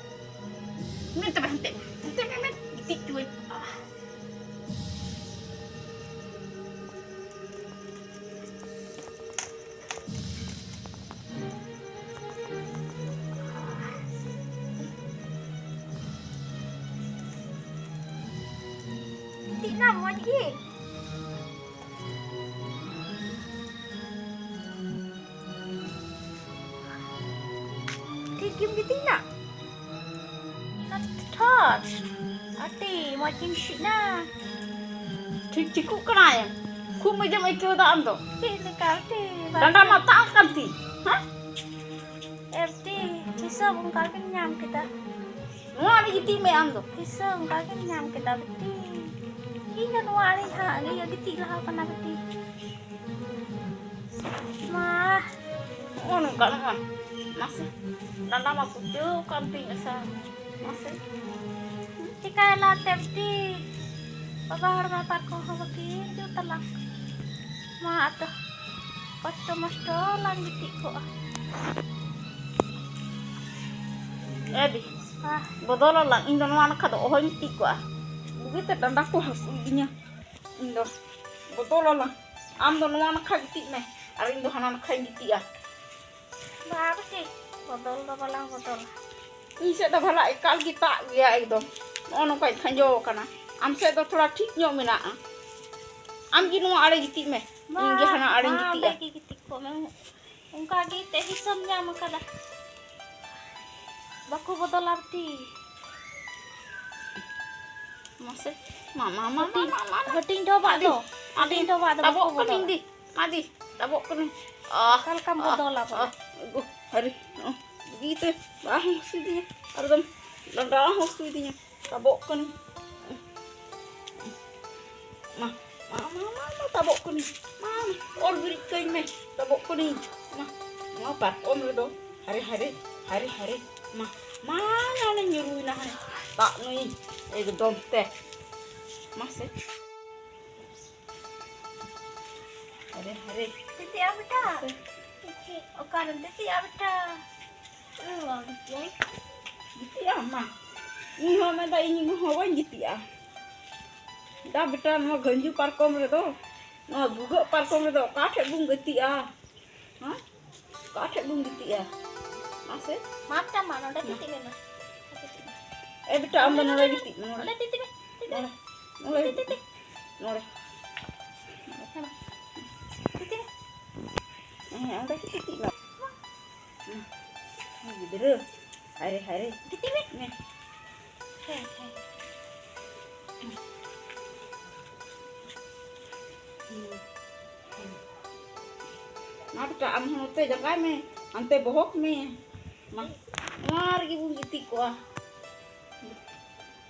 ᱢᱮ ᱛᱚᱵᱮ ᱦᱟᱱᱛᱮ ᱢᱮ, ᱦᱟᱱᱛᱮ ᱢᱮ, ᱢᱮ, ᱜᱤᱛᱤᱡ ᱦᱚᱪᱚᱣᱟᱹᱧ᱾ ᱟᱦ᱾ ᱜᱤᱛᱤᱡ ᱱᱟᱢ ᱢᱚᱡᱽ ᱜᱮ? ᱴᱷᱤᱠ ᱜᱮᱢ ᱜᱤᱛᱤᱡ ᱱᱟ? ᱴᱷᱚᱴ, ᱟᱹᱰᱤ ᱢᱚᱡᱽ ᱜᱮᱢ ᱜᱤᱛᱤᱡ ᱱᱟ᱾ ᱴᱷᱤᱠ ᱴᱷᱤᱠᱚᱜ ᱠᱟᱱᱟᱭ᱾ ᱠᱷᱩᱵ ᱢᱚᱡᱮᱢ ᱟᱹᱭᱠᱟᱹᱣ ᱫᱟ ᱟᱢ ᱫᱚ᱾ ᱪᱮᱫ ᱞᱮᱠᱟ ᱟᱹᱰᱤ ᱰᱟᱸᱰᱟ ᱢᱟ ᱛᱟᱜ ᱠᱟᱱ ᱛᱤᱧ, ᱦᱮᱸ? ᱮ ᱵᱤᱴᱤ, ᱦᱤᱥᱟᱹᱵ ᱚᱱᱠᱟ ᱜᱮᱢ ᱧᱟᱢ ᱠᱮᱫᱟ᱾ ᱱᱚᱣᱟ ᱟᱹᱰᱤ ᱜᱤᱛᱤᱡ ᱢᱮ ᱟᱢ ᱫᱚ᱾ ᱦᱤᱥᱟᱹᱵ ᱚᱱᱠᱟ ᱜᱮᱢ ᱧᱟᱢ ᱠᱮᱫᱟ ᱵᱤᱴᱤ᱾ ᱤᱧ ᱫᱚ ᱱᱚᱣᱟ ᱟᱹᱰᱤ ᱦᱟᱸᱜ ᱜᱮ ᱜᱤᱛᱤᱡ ᱞᱟᱦᱟ ᱠᱟᱱᱟ ᱵᱤᱴᱤ᱾ ᱢᱟ᱾ ᱱᱚᱜᱼᱚ ᱱᱚᱝᱠᱟ, ᱱᱚᱜᱼᱚᱭ᱾ ᱢᱟᱥᱮ, ᱰᱟᱸᱰᱟ ᱢᱟ ᱠᱩᱪᱟᱹᱣ ᱠᱟᱱ ᱛᱤᱧ ᱟᱥᱟ᱾ ᱢᱟᱥᱮ᱾ ᱪᱤᱠᱟᱭᱮᱱᱟ ᱛᱮ ᱵᱤᱴᱤ? ᱵᱟᱵᱟ ᱦᱚᱲ ᱢᱟ ᱯᱟᱨᱠᱚᱢ ᱦᱚᱸ ᱵᱟᱹᱠᱤᱱ ᱡᱩᱛ ᱟᱞᱟᱝ᱾ ᱢᱟ ᱟᱫᱚ ᱠᱚᱥᱴᱚ ᱢᱚᱥᱴᱚ ᱞᱟᱝ ᱜᱤᱛᱤᱡ ᱠᱚᱜᱼᱟ᱾ ᱮ ᱫᱤ, ᱦᱮᱸ᱾ ᱵᱚᱫᱚᱞ ᱟᱞᱟᱝ, ᱤᱧ ᱫᱚ ᱱᱚᱣᱟ ᱱᱟᱠᱷᱟ ᱫᱚ ᱚᱦᱚᱧ ᱜᱤᱛᱤᱡ ᱠᱚᱜᱼᱟ᱾ ᱵᱩᱜᱤᱛᱮ ᱰᱟᱸᱰᱟ ᱠᱚ ᱦᱟᱹᱥᱩᱭᱤᱫᱤᱧᱟ᱾ ᱤᱧ ᱫᱚ ᱵᱚᱫᱚᱞ ᱟᱞᱟᱝ᱾ ᱟᱢ ᱫᱚ ᱱᱚᱣᱟ ᱱᱟᱠᱷᱟ ᱜᱤᱛᱤᱡ ᱢᱮ ᱟᱨ ᱤᱧ ᱫᱚ ᱦᱟᱱᱟ ᱱᱟᱠᱷᱟᱧ ᱜᱤᱛᱤᱡᱼᱟ᱾ ᱵᱟᱝ ᱪᱮᱫ, ᱵᱚᱫᱚᱞ ᱫᱚ ᱵᱟᱞᱟᱝ ᱵᱚᱫᱚᱞᱟ᱾ ᱤᱧ ᱥᱮᱫ ᱫᱚ ᱵᱷᱟᱞᱟ ᱮᱠᱟᱞ ᱜᱮ ᱛᱟᱜ ᱜᱮᱭᱟ ᱮᱠᱫᱚᱢ᱾ ᱱᱚᱜᱼᱚ ᱱᱚᱝᱠᱟᱧ ᱠᱷᱟᱸᱡᱚ ᱟᱠᱟᱱᱟ᱾ ᱟᱢ ᱥᱮᱫ ᱫᱚ ᱛᱷᱚᱲᱟ ᱴᱷᱤᱠ ᱧᱚᱜ ᱢᱮᱱᱟᱜᱼᱟ᱾ ᱟᱢ ᱜᱮ ᱱᱚᱣᱟ ᱟᱲᱮ ᱜᱤᱛᱤᱡ ᱢᱮ, ᱤᱧ ᱜᱮ ᱦᱟᱱᱟ ᱟᱲᱮᱧ ᱢᱟ ᱜᱤᱛᱤᱡᱼᱟ᱾ ᱚᱸᱰᱮ ᱜᱮ ᱜᱤᱛᱤᱡ ᱠᱚᱜ ᱢᱮ᱾ ᱚᱱᱠᱟ ᱜᱮ ᱛᱮ ᱦᱤᱥᱟᱹᱢ ᱧᱟᱢ ᱟᱠᱟᱫᱟ᱾ ᱵᱟᱠᱚ ᱵᱚᱫᱚᱞᱟ ᱵᱤᱴᱤ᱾ ᱢᱟᱥᱮ, ᱢᱟ, ᱢᱟ, ᱢᱟ, ᱦᱟᱹᱴᱤᱧ, ᱢᱟ, ᱢᱟ, ᱢᱟ᱾ ᱦᱟᱹᱴᱤᱧ ᱰᱚᱵᱟᱜ ᱟᱹᱰᱤ, ᱫᱚ, ᱟᱹᱰᱤ ᱦᱟᱹᱴᱤᱧ ᱰᱚᱵᱟᱜ ᱫᱚ ᱛᱟᱵᱚᱜ ᱵᱟᱠᱚ ᱠᱟᱹᱱᱟᱹᱧ ᱵᱚᱫᱚᱞᱟ᱾ ᱫᱤ, ᱢᱟ ᱫᱤ, ᱛᱟᱵᱚᱜ ᱠᱟᱹᱱᱟᱹᱧ᱾ ᱟᱦ, ᱚᱠᱟ ᱞᱮᱠᱟᱢ ᱟᱦ, ᱵᱚᱫᱚᱞᱟ ᱵᱚᱞᱮ? ᱟᱦ, ᱜᱚ, ᱟᱨᱮ, ᱟᱦ, ᱵᱩᱜᱤᱛᱮ ᱵᱟᱝ ᱦᱟᱹᱥᱩᱭᱤᱫᱤᱧᱟ, ᱮᱠᱫᱚᱢ ᱰᱟᱸᱰᱟ ᱦᱚᱸ ᱦᱟᱹᱥᱩᱭᱤᱫᱤᱧᱟ, ᱛᱟᱵᱚᱜ ᱠᱟᱹᱱᱟᱹᱧ᱾ ᱢᱟ, ᱢᱟ, ᱢᱟ, ᱢᱟ, ᱢᱟ, ᱛᱟᱵᱚᱜ ᱠᱟᱹᱱᱟᱹᱧ᱾ ᱢᱟ, ᱚᱨ ᱵᱤᱨᱤᱫ ᱠᱟᱹᱧ ᱢᱮ, ᱛᱟᱵᱚᱜ ᱠᱟᱹᱱᱟᱹᱧ᱾ ᱢᱟ, ᱱᱚᱣᱟ ᱯᱟᱨᱠᱚᱢ ᱨᱮᱫᱚ ᱦᱟᱨᱮ, ᱦᱟᱨᱮ, ᱦᱟᱨᱮ, ᱦᱟᱨᱮ᱾ ᱢᱟ, ᱢᱟ, ᱱᱚᱰᱮ ᱧᱩᱨᱩᱭᱱᱟ ᱦᱟᱱᱮ ᱫᱟᱜ ᱱᱩᱭ ᱮᱠᱫᱚᱢ ᱛᱮ᱾ ᱢᱟᱥᱮ᱾ ᱦᱟᱨᱮ, ᱦᱟᱨᱮ᱾ ᱛᱤᱛᱤ ᱟ ᱵᱮᱴᱟ᱾ ᱢᱟᱥᱮ᱾ ᱛᱤᱛᱤ, ᱚᱠᱟᱨᱮᱢ ᱛᱤᱛᱤ ᱟ ᱵᱮᱴᱟ? ᱤᱧ ᱵᱟᱹᱧ ᱜᱤᱛᱤᱡᱼᱟ᱾ ᱜᱤᱛᱤᱡ ᱟᱢ ᱢᱟ᱾ ᱤᱧ ᱦᱚᱸ ᱢᱮᱱᱫᱟ ᱤᱧ ᱦᱚᱸ ᱵᱟᱹᱧ ᱜᱤᱛᱤᱡᱼᱟ᱾ ᱫᱟ ᱵᱮᱴᱟ, ᱱᱚᱣᱟ ᱜᱷᱟᱹᱧᱡᱩ ᱯᱟᱨᱠᱚᱢ ᱨᱮᱫᱚ, ᱱᱚᱣᱟ ᱵᱷᱩᱜᱟᱹᱜ ᱯᱟᱨᱠᱚᱢ ᱨᱮᱫᱚ ᱚᱠᱟ ᱴᱷᱮᱡ ᱵᱚᱱ ᱜᱤᱛᱤᱡᱼᱟ? ᱦᱮᱸ? ᱚᱠᱟ ᱴᱷᱮᱡ ᱵᱚᱱ ᱜᱤᱛᱤᱡᱼᱟ? ᱢᱟᱥᱮ? ᱢᱟᱯᱴᱟ ᱢᱟ, ᱱᱚᱰᱮ ᱜᱤᱛᱤᱡ ᱢᱮ ᱢᱟ᱾ ᱮ ᱵᱮᱴᱟ, ᱟᱢ ᱫᱚ ᱱᱚᱰᱮ ᱜᱤᱛᱤᱡ ᱢᱮ, ᱱᱚᱰᱮ᱾ ᱱᱚᱰᱮ ᱜᱤᱛᱤᱡ ᱢᱮ, ᱜᱤᱛᱤᱡ ᱢᱮ᱾ ᱱᱚᱰᱮ, ᱱᱚᱰᱮ ᱜᱤᱛᱤᱡ ᱢᱮ᱾ ᱱᱚᱰᱮ᱾ ᱦᱮᱸ ᱢᱟ᱾ ᱜᱤᱛᱤᱡ ᱢᱮ᱾ ᱦᱮᱸ, ᱚᱸᱰᱮ ᱜᱤᱛᱤᱡ ᱢᱮ᱾ ᱦᱮᱸ, ᱜᱤᱫᱽᱨᱟᱹ᱾ ᱦᱟᱭᱨᱮ, ᱦᱟᱭᱨᱮ᱾ ᱜᱤᱛᱤᱡ ᱢᱮ᱾ ᱦᱮᱸ᱾ ᱦᱮᱸ, ᱦᱮᱸ᱾ ᱢᱟ ᱵᱮᱴᱟ, ᱟᱢ ᱦᱚᱸ ᱱᱚᱛᱮ ᱡᱟᱸᱜᱟᱭ ᱢᱮ, ᱦᱟᱱᱛᱮ ᱵᱚᱦᱚᱜ ᱢᱮ᱾ ᱢᱟ, ᱱᱚᱣᱟ ᱨᱮᱜᱮ ᱵᱚᱱ ᱜᱤᱛᱤᱡ ᱠᱚᱜᱼᱟ᱾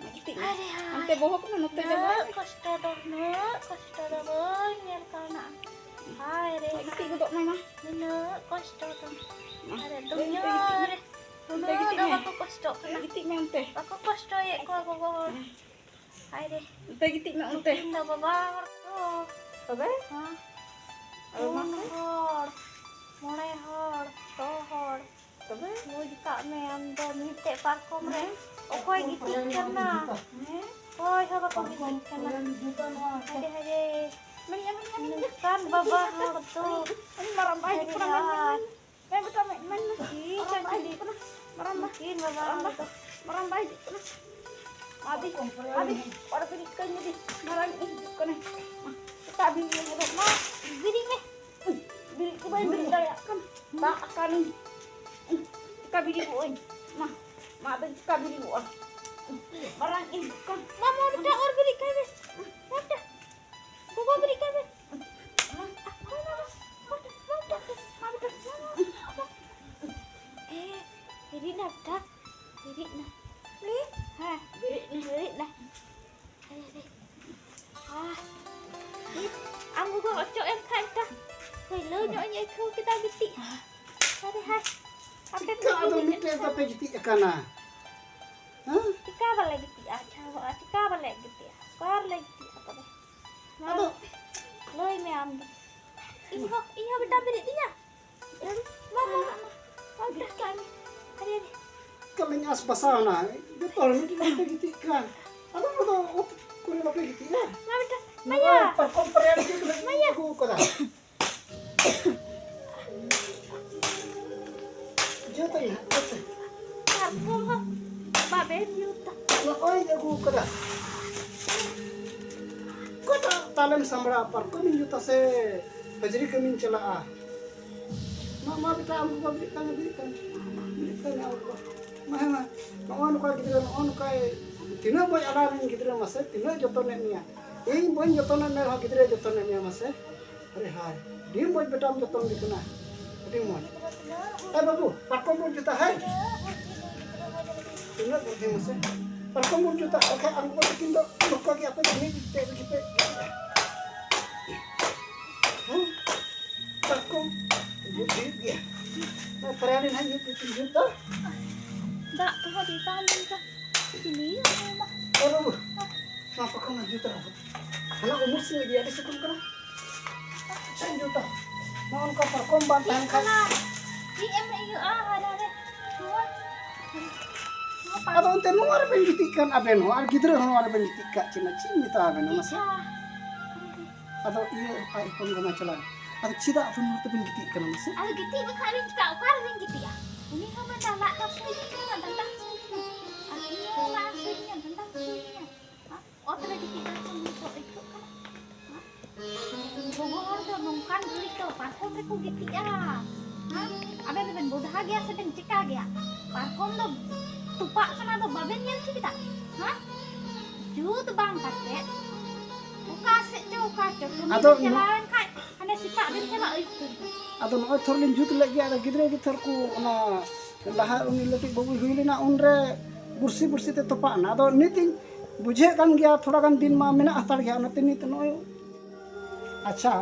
ᱢᱟ, ᱜᱤᱛᱤᱡ ᱢᱮ᱾ ᱟᱨᱮ ᱦᱟᱭ᱾ ᱦᱟᱱᱛᱮ ᱵᱚᱦᱚᱜ ᱢᱮ, ᱱᱚᱛᱮ ᱡᱟᱸᱜᱟᱭ ᱩᱱᱟᱹᱜ ᱢᱮ᱾ ᱠᱚᱥᱴᱚ ᱫᱚ, ᱩᱱᱟᱹᱜ ᱠᱚᱥᱴᱚ ᱫᱚ ᱵᱟᱹᱧ ᱧᱮᱞ ᱠᱟᱣᱱᱟ᱾ ᱦᱟᱭ ᱨᱮ ᱢᱟ, ᱜᱤᱛᱤᱡ ᱦᱟᱭ᱾ ᱜᱚᱫᱚᱜ ᱢᱮ ᱢᱟ᱾ ᱱᱩᱱᱟᱹᱜ ᱠᱚᱥᱴᱚ ᱫᱚ᱾ ᱢᱟ, ᱟᱨᱮ ᱫᱟᱹᱭ, ᱫᱩᱱᱭᱟᱹ ᱱᱚᱛᱮ ᱜᱤᱛᱤᱡ ᱢᱮ᱾ ᱨᱮ ᱱᱚᱛᱮ ᱱᱩᱱᱟᱹᱜ ᱜᱤᱛᱤᱡ ᱫᱚ ᱢᱮ᱾ ᱵᱟᱠᱚ ᱠᱚᱥᱴᱚᱜ ᱠᱟᱱᱟ᱾ ᱜᱤᱛᱤᱡ ᱢᱮ ᱚᱱᱛᱮ᱾ ᱵᱟᱠᱚ ᱠᱚᱥᱴᱚᱭᱮᱫ ᱠᱚᱣᱟ ᱜᱚᱜᱚ ᱦᱚᱲ᱾ ᱦᱮᱸ᱾ ᱦᱟᱭ ᱨᱮ᱾ ᱚᱱᱛᱮ ᱜᱤᱛᱤᱡ ᱢᱮ, ᱚᱱᱛᱮ᱾ ᱱᱩᱠᱤᱱ ᱫᱚ ᱵᱟᱵᱟ ᱦᱚᱲ ᱠᱚ᱾ ᱛᱚᱵᱮ? ᱦᱮᱸ᱾ ᱟᱫᱚ ᱯᱩᱱ ᱢᱟᱥᱮ᱾ ᱦᱚᱲ, ᱢᱚᱬᱮ ᱦᱚᱲ, ᱯᱮ ᱦᱚᱲ᱾ ᱛᱚᱵᱮ? ᱵᱩᱡᱽ ᱠᱟᱜ ᱢᱮ ᱟᱢ ᱫᱚ ᱢᱤᱫᱴᱮᱡ ᱯᱟᱨᱠᱚᱢ ᱨᱮ ᱦᱮᱸ? ᱚᱠᱚᱭ ᱜᱤᱛᱤᱡ ᱠᱟᱱᱟ? ᱦᱮᱸ? ᱚᱠᱚᱭ ᱦᱚᱸ ᱵᱟᱠᱚ ᱜᱤᱛᱤᱡ ᱠᱟᱱᱟ᱾ ᱦᱟᱭᱨᱮ, ᱦᱟᱭᱨᱮ᱾ ᱢᱮᱱᱮᱜᱼᱟ, ᱢᱮᱱᱮᱜᱼᱟ, ᱢᱮᱱᱮᱜᱼᱟ᱾ ᱱᱚᱝᱠᱟᱱ ᱵᱟᱵᱟ ᱦᱚᱲ ᱫᱚ᱾ ᱩᱱᱤ ᱢᱟᱨᱟᱝ ᱵᱟᱭ ᱦᱤᱡᱩᱜ ᱠᱟᱱᱟ, ᱢᱮᱱ, ᱢᱮᱱ, ᱦᱟᱭᱨᱮ᱾ ᱢᱮᱱ᱾ ᱢᱮᱱ ᱵᱮᱴᱟ, ᱢᱮᱱ, ᱢᱮᱱ, ᱢᱮᱱ᱾ ᱱᱩᱠᱤᱱ ᱢᱟᱨᱟᱝ ᱵᱟᱭ ᱠᱟᱹᱴᱤᱡ ᱦᱤᱡᱩᱜ ᱠᱟᱱᱟ᱾ ᱢᱟᱨᱟᱝ ᱵᱟᱭ, ᱱᱩᱠᱤᱱ ᱵᱟᱵᱟ ᱢᱟᱨᱟᱝ ᱵᱟ, ᱦᱚᱲ ᱫᱚ᱾ ᱢᱟᱨᱟᱝ ᱵᱟᱭ ᱦᱤᱡᱩᱜ ᱠᱟᱱᱟ᱾ ᱢᱟᱫᱤ, ᱢᱟᱫᱤ, ᱚᱨ ᱵᱤᱨᱤᱫ ᱠᱟᱹᱧ ᱢᱮ ᱫᱤ᱾ ᱢᱟᱨᱟᱝ ᱤᱧ ᱦᱤᱡᱩᱜ ᱠᱟᱱᱟ᱾ ᱢᱟ, ᱥᱮᱛᱟᱜ ᱵᱤᱨᱤᱫ ᱞᱮ ᱧᱮᱞᱚᱜ ᱢᱟ᱾ ᱵᱤᱨᱤᱫ ᱢᱮ᱾ ᱵᱤᱨᱤᱫ ᱜᱮ ᱵᱟᱹᱧ ᱵᱤᱨᱤᱫ ᱫᱟᱲᱮᱭᱟᱜ ᱠᱟᱱᱟ᱾ ᱫᱟᱜ ᱟᱠᱟᱱᱤᱧ᱾ ᱪᱮᱠᱟ ᱵᱤᱨᱤᱫᱚᱜ ᱟᱹᱧ? ᱢᱟ, ᱢᱟ, ᱟᱫᱚᱧ ᱪᱮᱠᱟ ᱵᱤᱨᱤᱫᱚᱜᱼᱟ? ᱢᱟᱨᱟᱝ ᱤᱧ ᱦᱤᱡᱩᱜ ᱠᱟᱱ᱾ ᱢᱟ, ᱢᱟ, ᱵᱮᱴᱟ, ᱚᱨ ᱵᱤᱨᱤᱫ ᱠᱟᱭ ᱢᱮ᱾ ᱢᱟ, ᱵᱮᱴᱟ᱾ ᱜᱚᱜᱚ, ᱵᱤᱨᱤᱫ ᱠᱟᱭ ᱢᱮ᱾ ᱮ, ᱵᱤᱨᱤᱫ ᱱᱟ ᱵᱮᱴᱟ᱾ ᱵᱤᱨᱤᱫ ᱱᱟ᱾ ᱦᱮᱸ, ᱵᱤᱨᱤᱫ ᱱᱟ᱾ ᱵᱤᱨᱤᱫ ᱱᱟ᱾ ᱟᱨᱮ ᱨᱮ᱾ ᱟᱦ, ᱤ, ᱟᱢ ᱜᱚᱜᱚ ᱚᱪᱚᱜ ᱮᱢ ᱠᱷᱟᱱ ᱴᱟ᱾ ᱯᱟᱹᱭᱞᱟᱹ ᱧᱚᱜ ᱤᱧ ᱟᱹᱭᱠᱟᱹᱣ ᱠᱮᱫᱟ ᱜᱤᱛᱤᱡ᱾ ᱟᱨᱮ ᱦᱟᱭ᱾ ᱟᱯᱮ ᱪᱤᱠᱟ ᱟᱫᱚ ᱢᱤᱫᱴᱮᱡ ᱫᱚᱯᱮ ᱜᱤᱛᱤᱡ ᱟᱠᱟᱱᱟ? ᱦᱮᱸ? ᱪᱤᱠᱟ ᱵᱟᱞᱮ ᱜᱤᱛᱤᱡᱼᱟ? ᱟᱪᱪᱷᱟ, ᱦᱚᱸ, ᱪᱤᱠᱟ ᱵᱟᱞᱮ ᱜᱤᱛᱤᱡᱼᱟ? ᱚᱠᱟ ᱨᱮᱞᱮ ᱜᱤᱛᱤᱡᱼᱟ ᱛᱚᱵᱮ? ᱢᱟ ᱟᱫᱚ ᱞᱟᱹᱭ ᱢᱮ ᱟᱢ ᱫᱚ᱾ ᱤᱧ ᱦᱚᱸ, ᱤᱧ ᱦᱚᱸ ᱵᱮᱴᱟ ᱵᱮᱨᱮᱫ ᱤᱧᱟ᱾ ᱢᱟ, ᱢᱟ, ᱢᱟ, ᱢᱟ᱾ ᱢᱟ, ᱵᱮᱴᱟ, ᱠᱟᱜ ᱢᱮ᱾ ᱟᱨᱮ, ᱟᱨᱮ᱾ ᱠᱟᱹᱢᱤᱧ ᱟᱥ ᱵᱟᱥᱟᱣ ᱮᱱᱟ᱾ ᱡᱚᱛᱚ ᱦᱚᱲ ᱢᱤᱫ ᱴᱷᱮᱱ ᱯᱮ ᱜᱤᱛᱤᱡ ᱠᱟᱱ᱾ ᱟᱫᱚ ᱚᱱᱟ ᱫᱚ ᱚᱛ ᱠᱚᱨᱮ ᱵᱟᱯᱮ ᱜᱤᱛᱤᱡᱼᱟ? ᱢᱟ, ᱵᱮᱴᱟ, ᱱᱚᱜᱼᱚᱭ ᱢᱟᱭᱟ᱾ ᱯᱟᱨᱠᱚᱢ ᱯᱟᱨᱭᱟᱲ ᱪᱮᱫ ᱞᱟᱹᱜᱤᱫ ᱢᱟᱭᱟ᱾ ᱟᱹᱜᱩ ᱠᱟᱫᱟ? ᱡᱩᱛᱟᱹᱧ ᱦᱟᱸᱜ, ᱡᱩᱛᱟᱹᱧ᱾ ᱯᱟᱨᱠᱚᱢ ᱦᱚᱸ ᱵᱟᱵᱮᱱ ᱡᱩᱛᱟ᱾ ᱱᱚᱜᱼᱚᱭ ᱟᱹᱜᱩ ᱠᱟᱫᱟ᱾ ᱚᱠᱟᱴᱟᱜ ᱛᱟᱞᱮᱢ ᱥᱟᱢᱵᱲᱟᱣᱟ? ᱯᱟᱨᱠᱚᱢᱤᱧ ᱡᱩᱛᱟ ᱥᱮ ᱦᱟᱹᱡᱨᱤ ᱠᱟᱹᱢᱤᱧ ᱪᱟᱞᱟᱜᱼᱟ? ᱢᱟ, ᱢᱟ ᱵᱮᱴᱟ, ᱟᱢ ᱵᱟᱵᱟ ᱵᱮᱨᱮᱫ ᱛᱟᱢ, ᱵᱮᱨᱮᱫ ᱛᱟᱢ᱾ ᱵᱮᱨᱮᱫ ᱛᱟᱢ, ᱟᱢ ᱵᱟᱵᱟ᱾ ᱢᱟ, ᱦᱮᱸ, ᱢᱟ᱾ ᱱᱚᱜᱼᱚ ᱱᱚᱝᱠᱟ ᱜᱤᱫᱽᱨᱟᱹ, ᱱᱚᱜᱼᱚ ᱱᱚᱝᱠᱟᱭ, ᱛᱤᱱᱟᱹᱜ ᱢᱚᱡᱽ ᱟᱞᱟᱝ ᱨᱮᱱ ᱜᱤᱫᱽᱨᱟᱹ ᱢᱟᱥᱮ, ᱛᱤᱱᱟᱹᱜ ᱡᱚᱛᱚᱱᱮᱫ ᱢᱮᱭᱟ᱾ ᱤᱧ ᱵᱟᱹᱧ ᱡᱚᱛᱚᱱᱮᱫ ᱢᱮ ᱨᱮᱦᱚᱸ ᱜᱤᱫᱽᱨᱟᱹᱭ ᱡᱚᱛᱚᱱᱮᱫ ᱢᱮᱭᱟ ᱢᱟᱥᱮ᱾ ᱟᱨᱮ ᱦᱟᱭ, ᱟᱹᱰᱤ ᱢᱚᱡᱽ ᱵᱮᱴᱟᱢ ᱡᱚᱛᱚᱱ ᱜᱮ ᱠᱟᱱᱟ᱾ ᱟᱹᱰᱤ ᱢᱚᱡᱽ᱾ ᱮ ᱵᱟᱹᱵᱩ, ᱯᱟᱨᱠᱚᱢ ᱵᱚᱱ ᱡᱩᱛᱟ, ᱦᱮᱸ? ᱛᱤᱱᱟᱹᱜ ᱵᱩᱫᱷᱤ ᱢᱟᱥᱮ᱾ ᱯᱟᱨᱠᱚᱢ ᱵᱚᱱ ᱡᱩᱛᱟ, ᱟᱨ ᱠᱷᱟᱡ ᱟᱢ ᱜᱚᱜᱚ ᱛᱟᱹᱠᱤᱱ ᱫᱚ ᱱᱚᱝᱠᱟ ᱜᱮ ᱟᱯᱮ ᱫᱚ ᱢᱤᱫ ᱛᱮ ᱜᱮᱯᱮ ᱜᱤᱛᱤᱡᱼᱟ᱾ ᱦᱮᱸ? ᱯᱟᱨᱠᱚᱢ ᱡᱩᱛ ᱦᱩᱭᱩᱜ ᱜᱮᱭᱟ᱾ ᱱᱚᱣᱟ ᱯᱟᱨᱟᱱᱤ ᱱᱟᱦᱟᱜ ᱡᱩᱛ ᱡᱩᱛ ᱡᱩᱛ ᱫᱚ᱾ ᱫᱟᱜ ᱠᱚᱦᱚᱸ ᱫᱤ ᱛᱟᱦᱮᱱ ᱞᱮᱱᱠᱷᱟᱱ ᱪᱤᱞᱤ ᱦᱚᱸ ᱵᱟᱝ᱾ ᱮ ᱵᱟᱹᱵᱩ, ᱱᱚᱣᱟ ᱯᱟᱨᱠᱚᱢ ᱡᱩᱛ ᱨᱮ ᱦᱟᱱᱟ ᱩᱢᱩᱞ ᱥᱮᱫ ᱤᱫᱤ, ᱟᱹᱰᱤ ᱥᱤᱛᱩᱝ ᱠᱟᱱᱟ᱾ ᱪᱮᱫ ᱤᱧ ᱡᱩᱛᱟ? ᱱᱚᱜᱼᱚ ᱱᱚᱝᱠᱟ ᱯᱟᱨᱠᱚᱢ ᱵᱟᱝ ᱛᱟᱦᱮᱱ ᱠᱷᱟᱱ᱾ ᱪᱮᱫ ᱮᱢ ᱤᱭᱟᱹᱜᱼᱟ? ᱦᱟᱭ ᱦᱟᱭ ᱦᱟᱭ᱾ ᱱᱚᱣᱟ, ᱱᱚᱣᱟ ᱯᱟᱨᱠᱚᱢ ᱟᱫᱚ ᱚᱱᱛᱮ ᱱᱚᱣᱟ ᱨᱮᱵᱮᱱ ᱜᱤᱛᱤᱡ ᱠᱟᱱ ᱟᱵᱮᱱ ᱦᱚᱸ, ᱟᱨ ᱜᱤᱫᱽᱨᱟᱹ ᱦᱚᱸ ᱱᱚᱣᱟ ᱨᱮᱵᱮᱱ ᱜᱤᱛᱤᱡ ᱠᱟᱜ ᱠᱤᱱᱟ, ᱪᱮᱫ ᱤᱧ ᱢᱮᱛᱟ ᱟᱵᱮᱱᱟ ᱢᱟᱥᱮ? ᱟᱪᱪᱷᱟ᱾ ᱟᱫᱚ ᱤᱭᱟᱹ ᱟᱡ ᱦᱚᱯᱚᱱ ᱠᱟᱱᱟ ᱪᱟᱞᱟᱣ᱾ ᱟᱫᱚ ᱪᱮᱫᱟᱜ ᱟᱵᱮᱱ ᱱᱚᱣᱟ ᱛᱮᱵᱮᱱ ᱜᱤᱛᱤᱡ ᱠᱟᱱᱟ ᱢᱟᱥᱮ? ᱟᱫᱚ ᱜᱤᱛᱤᱡ ᱵᱟᱠᱷᱟᱡ ᱵᱮᱱ ᱪᱤᱠᱟ? ᱚᱠᱟ ᱨᱮᱵᱮᱱ ᱜᱤᱛᱤᱡᱼᱟ? ᱩᱱᱤ ᱦᱚᱸ ᱢᱮᱱᱫᱟ ᱞᱟᱡ ᱦᱟᱹᱥᱩᱭᱮᱫᱤᱧ ᱠᱟᱱᱟ, ᱰᱟᱸᱰᱟ ᱦᱟᱹᱥᱩᱭᱮᱫᱤᱧᱟ᱾ ᱟᱨ ᱤᱧ ᱦᱚᱸ ᱞᱟᱡ ᱦᱟᱹᱥᱩᱭᱮᱫᱤᱧᱟ, ᱰᱟᱸᱰᱟ ᱦᱟᱹᱥᱩᱭᱮᱫᱤᱧᱟ᱾ ᱦᱮᱸ? ᱚᱛ ᱨᱮ ᱜᱤᱛᱤᱡ ᱫᱚ ᱪᱮᱫ ᱦᱚᱸ ᱵᱟᱠᱚ ᱟᱹᱭᱠᱟᱹᱜ ᱠᱟᱱᱟ? ᱦᱮᱸ? ᱜᱚᱜᱚ ᱦᱚᱲ ᱫᱚ ᱱᱚᱝᱠᱟᱱ ᱜᱷᱟᱹᱲᱤᱡ ᱫᱚ ᱯᱟᱨᱠᱚᱢ ᱨᱮᱠᱚ ᱜᱤᱛᱤᱡᱼᱟ? ᱦᱮᱸ? ᱟᱵᱮᱱ ᱫᱚᱵᱮᱱ ᱵᱚᱰᱷᱟ ᱜᱮᱭᱟ ᱥᱮᱵᱮᱱ ᱪᱤᱠᱟ ᱜᱮᱭᱟ? ᱯᱟᱨᱠᱚᱢ ᱫᱚ ᱛᱚᱯᱟᱜ ᱠᱟᱱᱟ ᱫᱚ ᱵᱟᱵᱮᱱ ᱧᱮᱞ ᱴᱷᱤᱠ ᱮᱫᱟ? ᱦᱮᱸ? ᱡᱩᱛ ᱵᱟᱝ ᱠᱟᱛᱮ ᱚᱠᱟ ᱥᱮᱫ ᱪᱚ ᱚᱠᱟ ᱪᱚ ᱠᱟᱹᱢᱤ ᱟᱫᱚ ᱵᱮᱱ ᱱᱚ- ᱪᱟᱞᱟᱣᱮᱱ ᱠᱷᱟᱡ ᱦᱟᱱᱮ ᱥᱮᱛᱟᱜ ᱵᱮᱱ ᱪᱟᱞᱟᱜ ᱟᱹᱭᱩᱵ ᱛᱮ᱾ ᱟᱫᱚ ᱱᱚᱜᱼᱚᱭ ᱛᱷᱚᱨ ᱞᱤᱧ ᱡᱩᱛ ᱞᱮᱫ ᱜᱮᱭᱟ, ᱟᱫᱚ ᱜᱤᱫᱽᱨᱟᱹ ᱜᱮ ᱛᱷᱚᱨ ᱠᱚ ᱚᱱᱟ ᱞᱟᱦᱟ ᱩᱱᱤ ᱞᱟᱹᱴᱩ ᱵᱟᱹᱵᱩᱭ ᱦᱩᱭ ᱞᱮᱱᱟ, ᱩᱱᱨᱮ ᱵᱩᱨᱥᱤ ᱵᱩᱨᱥᱤ ᱛᱮ ᱛᱚᱯᱟᱜ ᱮᱱᱟ᱾ ᱟᱫᱚ ᱱᱤᱛᱤᱧ ᱵᱩᱡᱷᱟᱹᱜ ᱠᱟᱱ ᱜᱮᱭᱟ, ᱛᱷᱚᱲᱟ ᱜᱟᱱ ᱫᱤᱱ ᱢᱟ ᱢᱮᱱᱟᱜ ᱦᱟᱛᱟᱲ ᱜᱮᱭᱟ, ᱚᱱᱟᱛᱮ ᱱᱤᱛ ᱱᱚᱜᱼᱚᱭ᱾ ᱟᱪᱪᱷᱟ,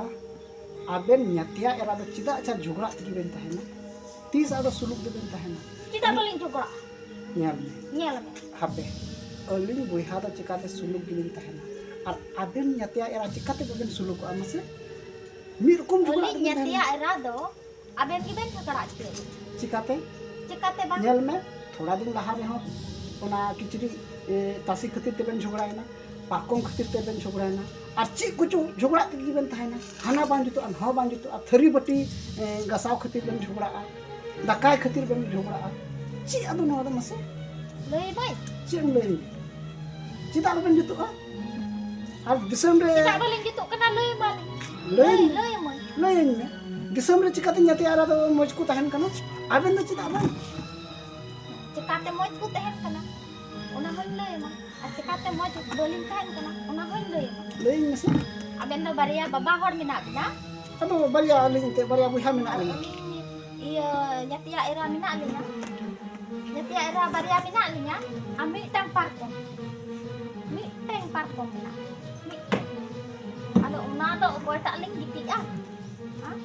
ᱟᱵᱮᱱ ᱧᱟᱛᱭᱟ ᱮᱨᱟ ᱫᱚ ᱪᱮᱫᱟᱜ ᱟᱪᱪᱷᱟ ᱡᱷᱚᱜᱽᱲᱟᱜ ᱛᱮᱜᱮ ᱵᱮᱱ ᱛᱟᱦᱮᱱᱟ? ᱛᱤᱥ ᱟᱫᱚ ᱥᱩᱞᱩᱠ ᱜᱮᱵᱮᱱ ᱛᱟᱦᱮᱱᱟ? ᱪᱮᱫᱟᱜ ᱵᱟᱹᱞᱤᱧ ᱡᱷᱚᱜᱽᱲᱟᱜᱼᱟ? ᱧᱮᱞ ᱢᱮ᱾ ᱧᱮᱞ ᱢᱮ᱾ ᱦᱟᱯᱮ, ᱟᱹᱞᱤᱧ ᱵᱚᱭᱦᱟ ᱫᱚ ᱪᱤᱠᱟᱹᱛᱮ ᱥᱩᱞᱩᱠ ᱜᱮᱞᱤᱧ ᱛᱟᱦᱮᱱᱟ? ᱟᱨ ᱟᱵᱮᱱ ᱧᱟᱛᱭᱟ ᱮᱨᱟ ᱪᱤᱠᱟᱹᱛᱮ ᱵᱟᱵᱮᱱ ᱥᱩᱞᱩᱠᱚᱜᱼᱟ ᱢᱟᱥᱮ? ᱢᱤᱫ ᱨᱚᱠᱚᱢ ᱡᱷᱚᱜᱽᱲᱟ ᱟᱹᱞᱤᱧ ᱛᱮᱵᱮᱱ ᱛᱟᱦᱮᱱᱟ᱾ ᱧᱟᱛᱭᱟ ᱮᱨᱟ ᱫᱚ ᱟᱵᱮᱱ ᱜᱮᱵᱮᱱ ᱡᱷᱚᱜᱽᱲᱟ ᱦᱚᱪᱚᱭᱮᱫ ᱞᱤᱧᱟ᱾ ᱪᱤᱠᱟᱹᱛᱮ? ᱪᱤᱠᱟᱹᱛᱮ ᱵᱟᱝ? ᱧᱮᱞ ᱢᱮ, ᱛᱷᱚᱲᱟ ᱫᱤᱱ ᱞᱟᱦᱟ ᱨᱮᱦᱚᱸ ᱚᱱᱟ ᱠᱤᱪᱨᱤᱡ, ᱮ, ᱛᱟᱥᱮ ᱠᱷᱟᱹᱛᱤᱨ ᱛᱮᱵᱮᱱ ᱡᱷᱚᱜᱽᱲᱟᱭᱮᱱᱟ, ᱯᱟᱨᱠᱚᱢ ᱠᱷᱟᱹᱛᱤᱨ ᱛᱮᱵᱮᱱ ᱡᱷᱚᱜᱽᱲᱟᱭᱮᱱᱟ, ᱟᱨ ᱪᱮᱫ ᱠᱚᱪᱚ ᱡᱷᱚᱜᱽᱲᱟ ᱛᱮᱜᱮ ᱵᱮᱱ ᱛᱟᱦᱮᱱᱟ᱾ ᱦᱟᱱᱟ ᱵᱟᱝ ᱡᱩᱛᱩᱜᱼᱟ, ᱱᱚᱣᱟ ᱵᱟᱝ ᱡᱩᱛᱩᱜᱼᱟ, ᱛᱷᱟᱹᱨᱤ ᱵᱟᱹᱴᱤ, ᱮ, ᱜᱟᱥᱟᱣ ᱠᱷᱟᱹᱛᱤᱨ ᱵᱮᱱ ᱡᱷᱚᱜᱽᱲᱟᱜᱼᱟ, ᱫᱟᱠᱟᱭ ᱠᱷᱟᱹᱛᱤᱨ ᱵᱮᱱ ᱡᱷᱚᱜᱽᱲᱟᱜᱼᱟ᱾ ᱪᱮᱫ ᱟᱫᱚ ᱱᱚᱣᱟ ᱫᱚ ᱢᱟᱥᱮ? ᱞᱟᱹᱭ ᱵᱟᱹᱧ᱾ ᱪᱮᱫ ᱮᱢ ᱞᱟᱹᱭᱟᱹᱧᱟ? ᱪᱮᱫᱟᱜ ᱵᱟᱵᱮᱱ ᱡᱩᱛᱩᱜᱼᱟ? ᱟᱨ ᱫᱤᱥᱚᱢ ᱨᱮ ᱪᱮᱫᱟᱜ ᱵᱟᱹᱞᱤᱧ ᱡᱩᱛᱩᱜ ᱠᱟᱱᱟ? ᱞᱟᱹᱭ ᱢᱟᱞᱤᱧ᱾ ᱞᱟᱹᱭ ᱞᱟᱹᱭ, ᱢᱮ᱾ ᱞᱟᱹᱭ ᱢᱟᱹᱧ᱾ ᱞᱟᱹᱭᱟᱹᱧ ᱢᱮ᱾ ᱫᱤᱥᱚᱢ ᱨᱮ ᱪᱤᱠᱟᱹᱛᱮ ᱧᱟᱛᱭᱟ ᱮᱨᱟ ᱫᱚ ᱢᱚᱡᱽ ᱠᱚ ᱛᱟᱦᱮᱱ ᱠᱟᱱᱟ? ᱟᱵᱮᱱ ᱫᱚ ᱪᱮᱫᱟᱜ ᱵᱟᱝ? ᱪᱤᱠᱟᱹᱛᱮ ᱢᱚᱡᱽ ᱠᱚ ᱛᱟᱦᱮᱱ ᱠᱟᱱᱟ? ᱚᱱᱟ ᱦᱚᱸᱧ ᱞᱟᱹᱭ ᱟᱢᱟ᱾ ᱟᱨ ᱪᱤᱠᱟᱹᱛᱮ ᱢᱚᱡᱽ ᱵᱟᱹᱞᱤᱧ ᱛᱟᱦᱮᱱ ᱠᱟᱱᱟ? ᱚᱱᱟ ᱦᱚᱸᱧ ᱞᱟᱹᱭ ᱟᱢᱟ᱾ ᱞᱟᱹᱭᱟᱹᱧ ᱢᱮᱥᱮ᱾ ᱟᱵᱮᱱ ᱫᱚ ᱵᱟᱨᱭᱟ ᱵᱟᱵᱟ ᱦᱚᱲ ᱢᱮᱱᱟᱜ ᱵᱮᱱᱟ᱾ ᱟᱫᱚ ᱵᱟᱨᱭᱟ ᱟᱹᱞᱤᱧ ᱮᱱᱛᱮᱫ ᱵᱟᱨᱭᱟ ᱵᱚᱭᱦᱟ ᱢᱮᱱᱟᱜ ᱟᱨ ᱞᱤᱧᱟ᱾ ᱟᱹᱞᱤᱧ ᱤᱭᱟᱹ ᱧᱟᱛᱭᱟ ᱮᱨᱟ ᱢᱮᱱᱟᱜ ᱞᱤᱧᱟ᱾ ᱧᱟᱛᱭᱟ ᱮᱨᱟ ᱵᱟᱨᱭᱟ ᱢᱮᱱᱟᱜ ᱞᱤᱧᱟ᱾ ᱟᱨ ᱢᱤᱫᱴᱟᱝ ᱯᱟᱨᱠᱚᱢ᱾ ᱢᱤᱫᱴᱟᱝ ᱯᱟᱨᱠᱚᱢ ᱢᱮᱱᱟᱜᱼᱟ᱾ ᱢᱤᱫᱴᱟᱝ᱾ ᱟᱫᱚ ᱚᱱᱟ ᱫᱚ ᱚᱠᱚᱭᱴᱟᱜ ᱞᱤᱧ ᱜᱤᱛᱤᱡᱼᱟ? ᱦᱮᱸ?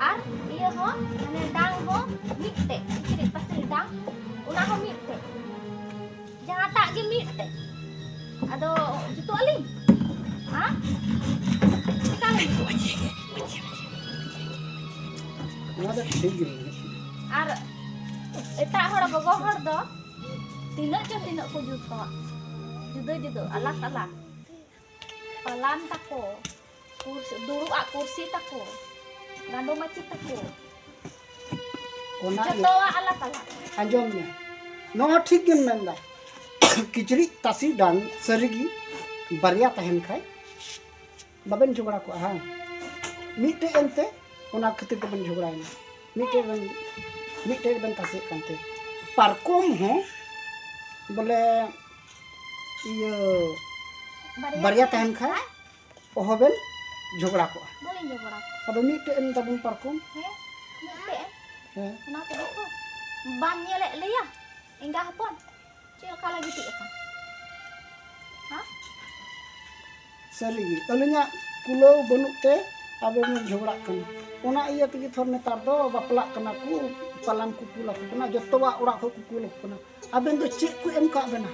ᱟᱨ ᱤᱭᱟᱹ ᱦᱚᱸ, ᱢᱟᱱᱮ ᱰᱟᱝ ᱦᱚᱸ ᱢᱤᱫᱴᱮᱡ, ᱠᱤᱪᱨᱤᱡ ᱯᱟᱹᱥᱤᱨ ᱰᱟᱝ, ᱚᱱᱟ ᱦᱚᱸ ᱢᱤᱫᱴᱮᱡ᱾ ᱡᱟᱦᱟᱸᱴᱟᱜ ᱜᱮ ᱢᱤᱫᱴᱮᱡ᱾ ᱟᱫᱚ ᱡᱩᱛᱩᱜ ᱟᱹᱞᱤᱧ? ᱦᱮᱸ? ᱪᱮᱠᱟ ᱞᱤᱧ ᱡᱩᱛᱩᱜᱼᱟ? ᱱᱚᱣᱟ ᱫᱚ ᱴᱷᱤᱠ ᱜᱮ ᱢᱮᱱᱟᱜᱼᱟ᱾ ᱟᱨ ᱮᱴᱟᱜ ᱦᱚᱲ, ᱜᱚᱜᱚ ᱦᱚᱲ ᱫᱚ ᱛᱤᱱᱟᱹᱜ ᱪᱚ ᱛᱤᱱᱟᱹᱜ ᱠᱚ ᱡᱩᱛ ᱠᱟᱜ, ᱡᱩᱫᱟᱹ ᱡᱩᱫᱟᱹ, ᱟᱞᱟᱜᱽ ᱟᱞᱟᱜᱽ᱾ ᱯᱟᱞᱟᱱ ᱛᱟᱠᱚ, ᱠᱩᱨᱥ-, ᱫᱩᱲᱩᱵ ᱟᱜ ᱠᱩᱨᱥᱤ ᱛᱟᱠᱚ, ᱜᱟᱸᱰᱳ ᱢᱟᱹᱪᱤ ᱛᱟᱠᱚ, ᱚᱱᱟ ᱡᱚᱛᱚᱣᱟᱜ ᱟᱞᱟᱜᱽ ᱟᱞᱟᱜᱽ᱾ ᱟᱸᱡᱚᱢ ᱢᱮ, ᱱᱚᱣᱟ ᱴᱷᱤᱠ ᱜᱮᱢ ᱢᱮᱱᱫᱟ᱾ ᱠᱤᱪᱨᱤᱡ ᱛᱟᱥᱮ ᱰᱟᱝ ᱥᱟᱹᱨᱤᱜᱮ ᱵᱟᱨᱭᱟ ᱛᱟᱦᱮᱱ ᱠᱷᱟᱡ ᱵᱟᱵᱮᱱ ᱡᱷᱚᱜᱽᱲᱟ ᱠᱚᱜᱼᱟ, ᱦᱟᱝ? ᱢᱤᱫᱴᱮᱡ ᱮᱱᱛᱮ ᱚᱱᱟ ᱠᱷᱟᱹᱛᱤᱨ ᱛᱮᱵᱮᱱ ᱡᱷᱚᱜᱽᱲᱟᱭᱮᱱᱟ᱾ ᱢᱤᱫᱴᱮᱡ ᱵᱮᱱ, ᱢᱤᱫᱴᱮᱡ ᱵᱮᱱ ᱛᱟᱥᱮᱜ ᱠᱟᱱᱛᱮ᱾ ᱯᱟᱨᱠᱚᱢ ᱦᱚᱸ ᱵᱚᱞᱮ ᱤᱭᱟᱹ ᱵᱟᱨᱭᱟ ᱵᱟᱨᱭᱟ ᱛᱟᱦᱮᱱ ᱛᱟᱦᱮᱱ ᱠᱷᱟᱡ ᱠᱷᱟᱡ? ᱚᱦᱚᱵᱮᱱ ᱡᱷᱚᱜᱽᱲᱟ ᱠᱚᱜᱼᱟ᱾ ᱵᱟᱹᱞᱤᱧ ᱡᱷᱚᱜᱽᱲᱟ ᱠᱚᱜᱼᱟ᱾ ᱟᱫᱚ ᱢᱤᱫᱴᱮᱡ ᱮᱱ ᱛᱟᱵᱚᱱ ᱯᱟᱨᱠᱚᱢ᱾ ᱦᱮᱸ, ᱢᱤᱫᱴᱮᱡ ᱮᱱ᱾ ᱦᱮᱸ᱾ ᱚᱱᱟ ᱛᱮᱜᱮ ᱛᱚ᱾ ᱵᱟᱢ ᱧᱮᱞᱮᱫ ᱞᱮᱭᱟ, ᱮᱸᱜᱟ ᱦᱚᱯᱚᱱ? ᱪᱮᱫ ᱞᱮᱠᱟ ᱞᱮ ᱜᱤᱛᱤᱡ ᱟᱠᱟᱱ? ᱦᱮᱸ? ᱥᱟᱹᱨᱤᱜᱮ, ᱟᱹᱞᱤᱧᱟᱜ ᱠᱩᱞᱟᱹᱣ ᱵᱟᱹᱱᱩᱜ ᱛᱮ ᱟᱵᱮᱱ ᱵᱮᱱ ᱡᱷᱚᱜᱽᱲᱟᱜ ᱠᱟᱱᱟ᱾ ᱚᱱᱟ ᱤᱭᱟᱹ ᱛᱮᱜᱮ ᱛᱷᱚᱨ ᱱᱮᱛᱟᱨ ᱫᱚ ᱵᱟᱯᱞᱟᱜ ᱠᱟᱱᱟ ᱠᱚ, ᱯᱟᱞᱟᱱ ᱠᱚ ᱠᱩᱞ ᱟᱠᱚ ᱠᱟᱱᱟ, ᱡᱚᱛᱚᱣᱟᱜ ᱚᱲᱟᱜ ᱠᱷᱚᱱ ᱠᱚ ᱠᱩᱞ ᱟᱠᱚ ᱠᱟᱱᱟ᱾ ᱟᱵᱮᱱ ᱫᱚ ᱪᱮᱫ ᱠᱚ ᱮᱢ ᱠᱟᱜ ᱵᱮᱱᱟ?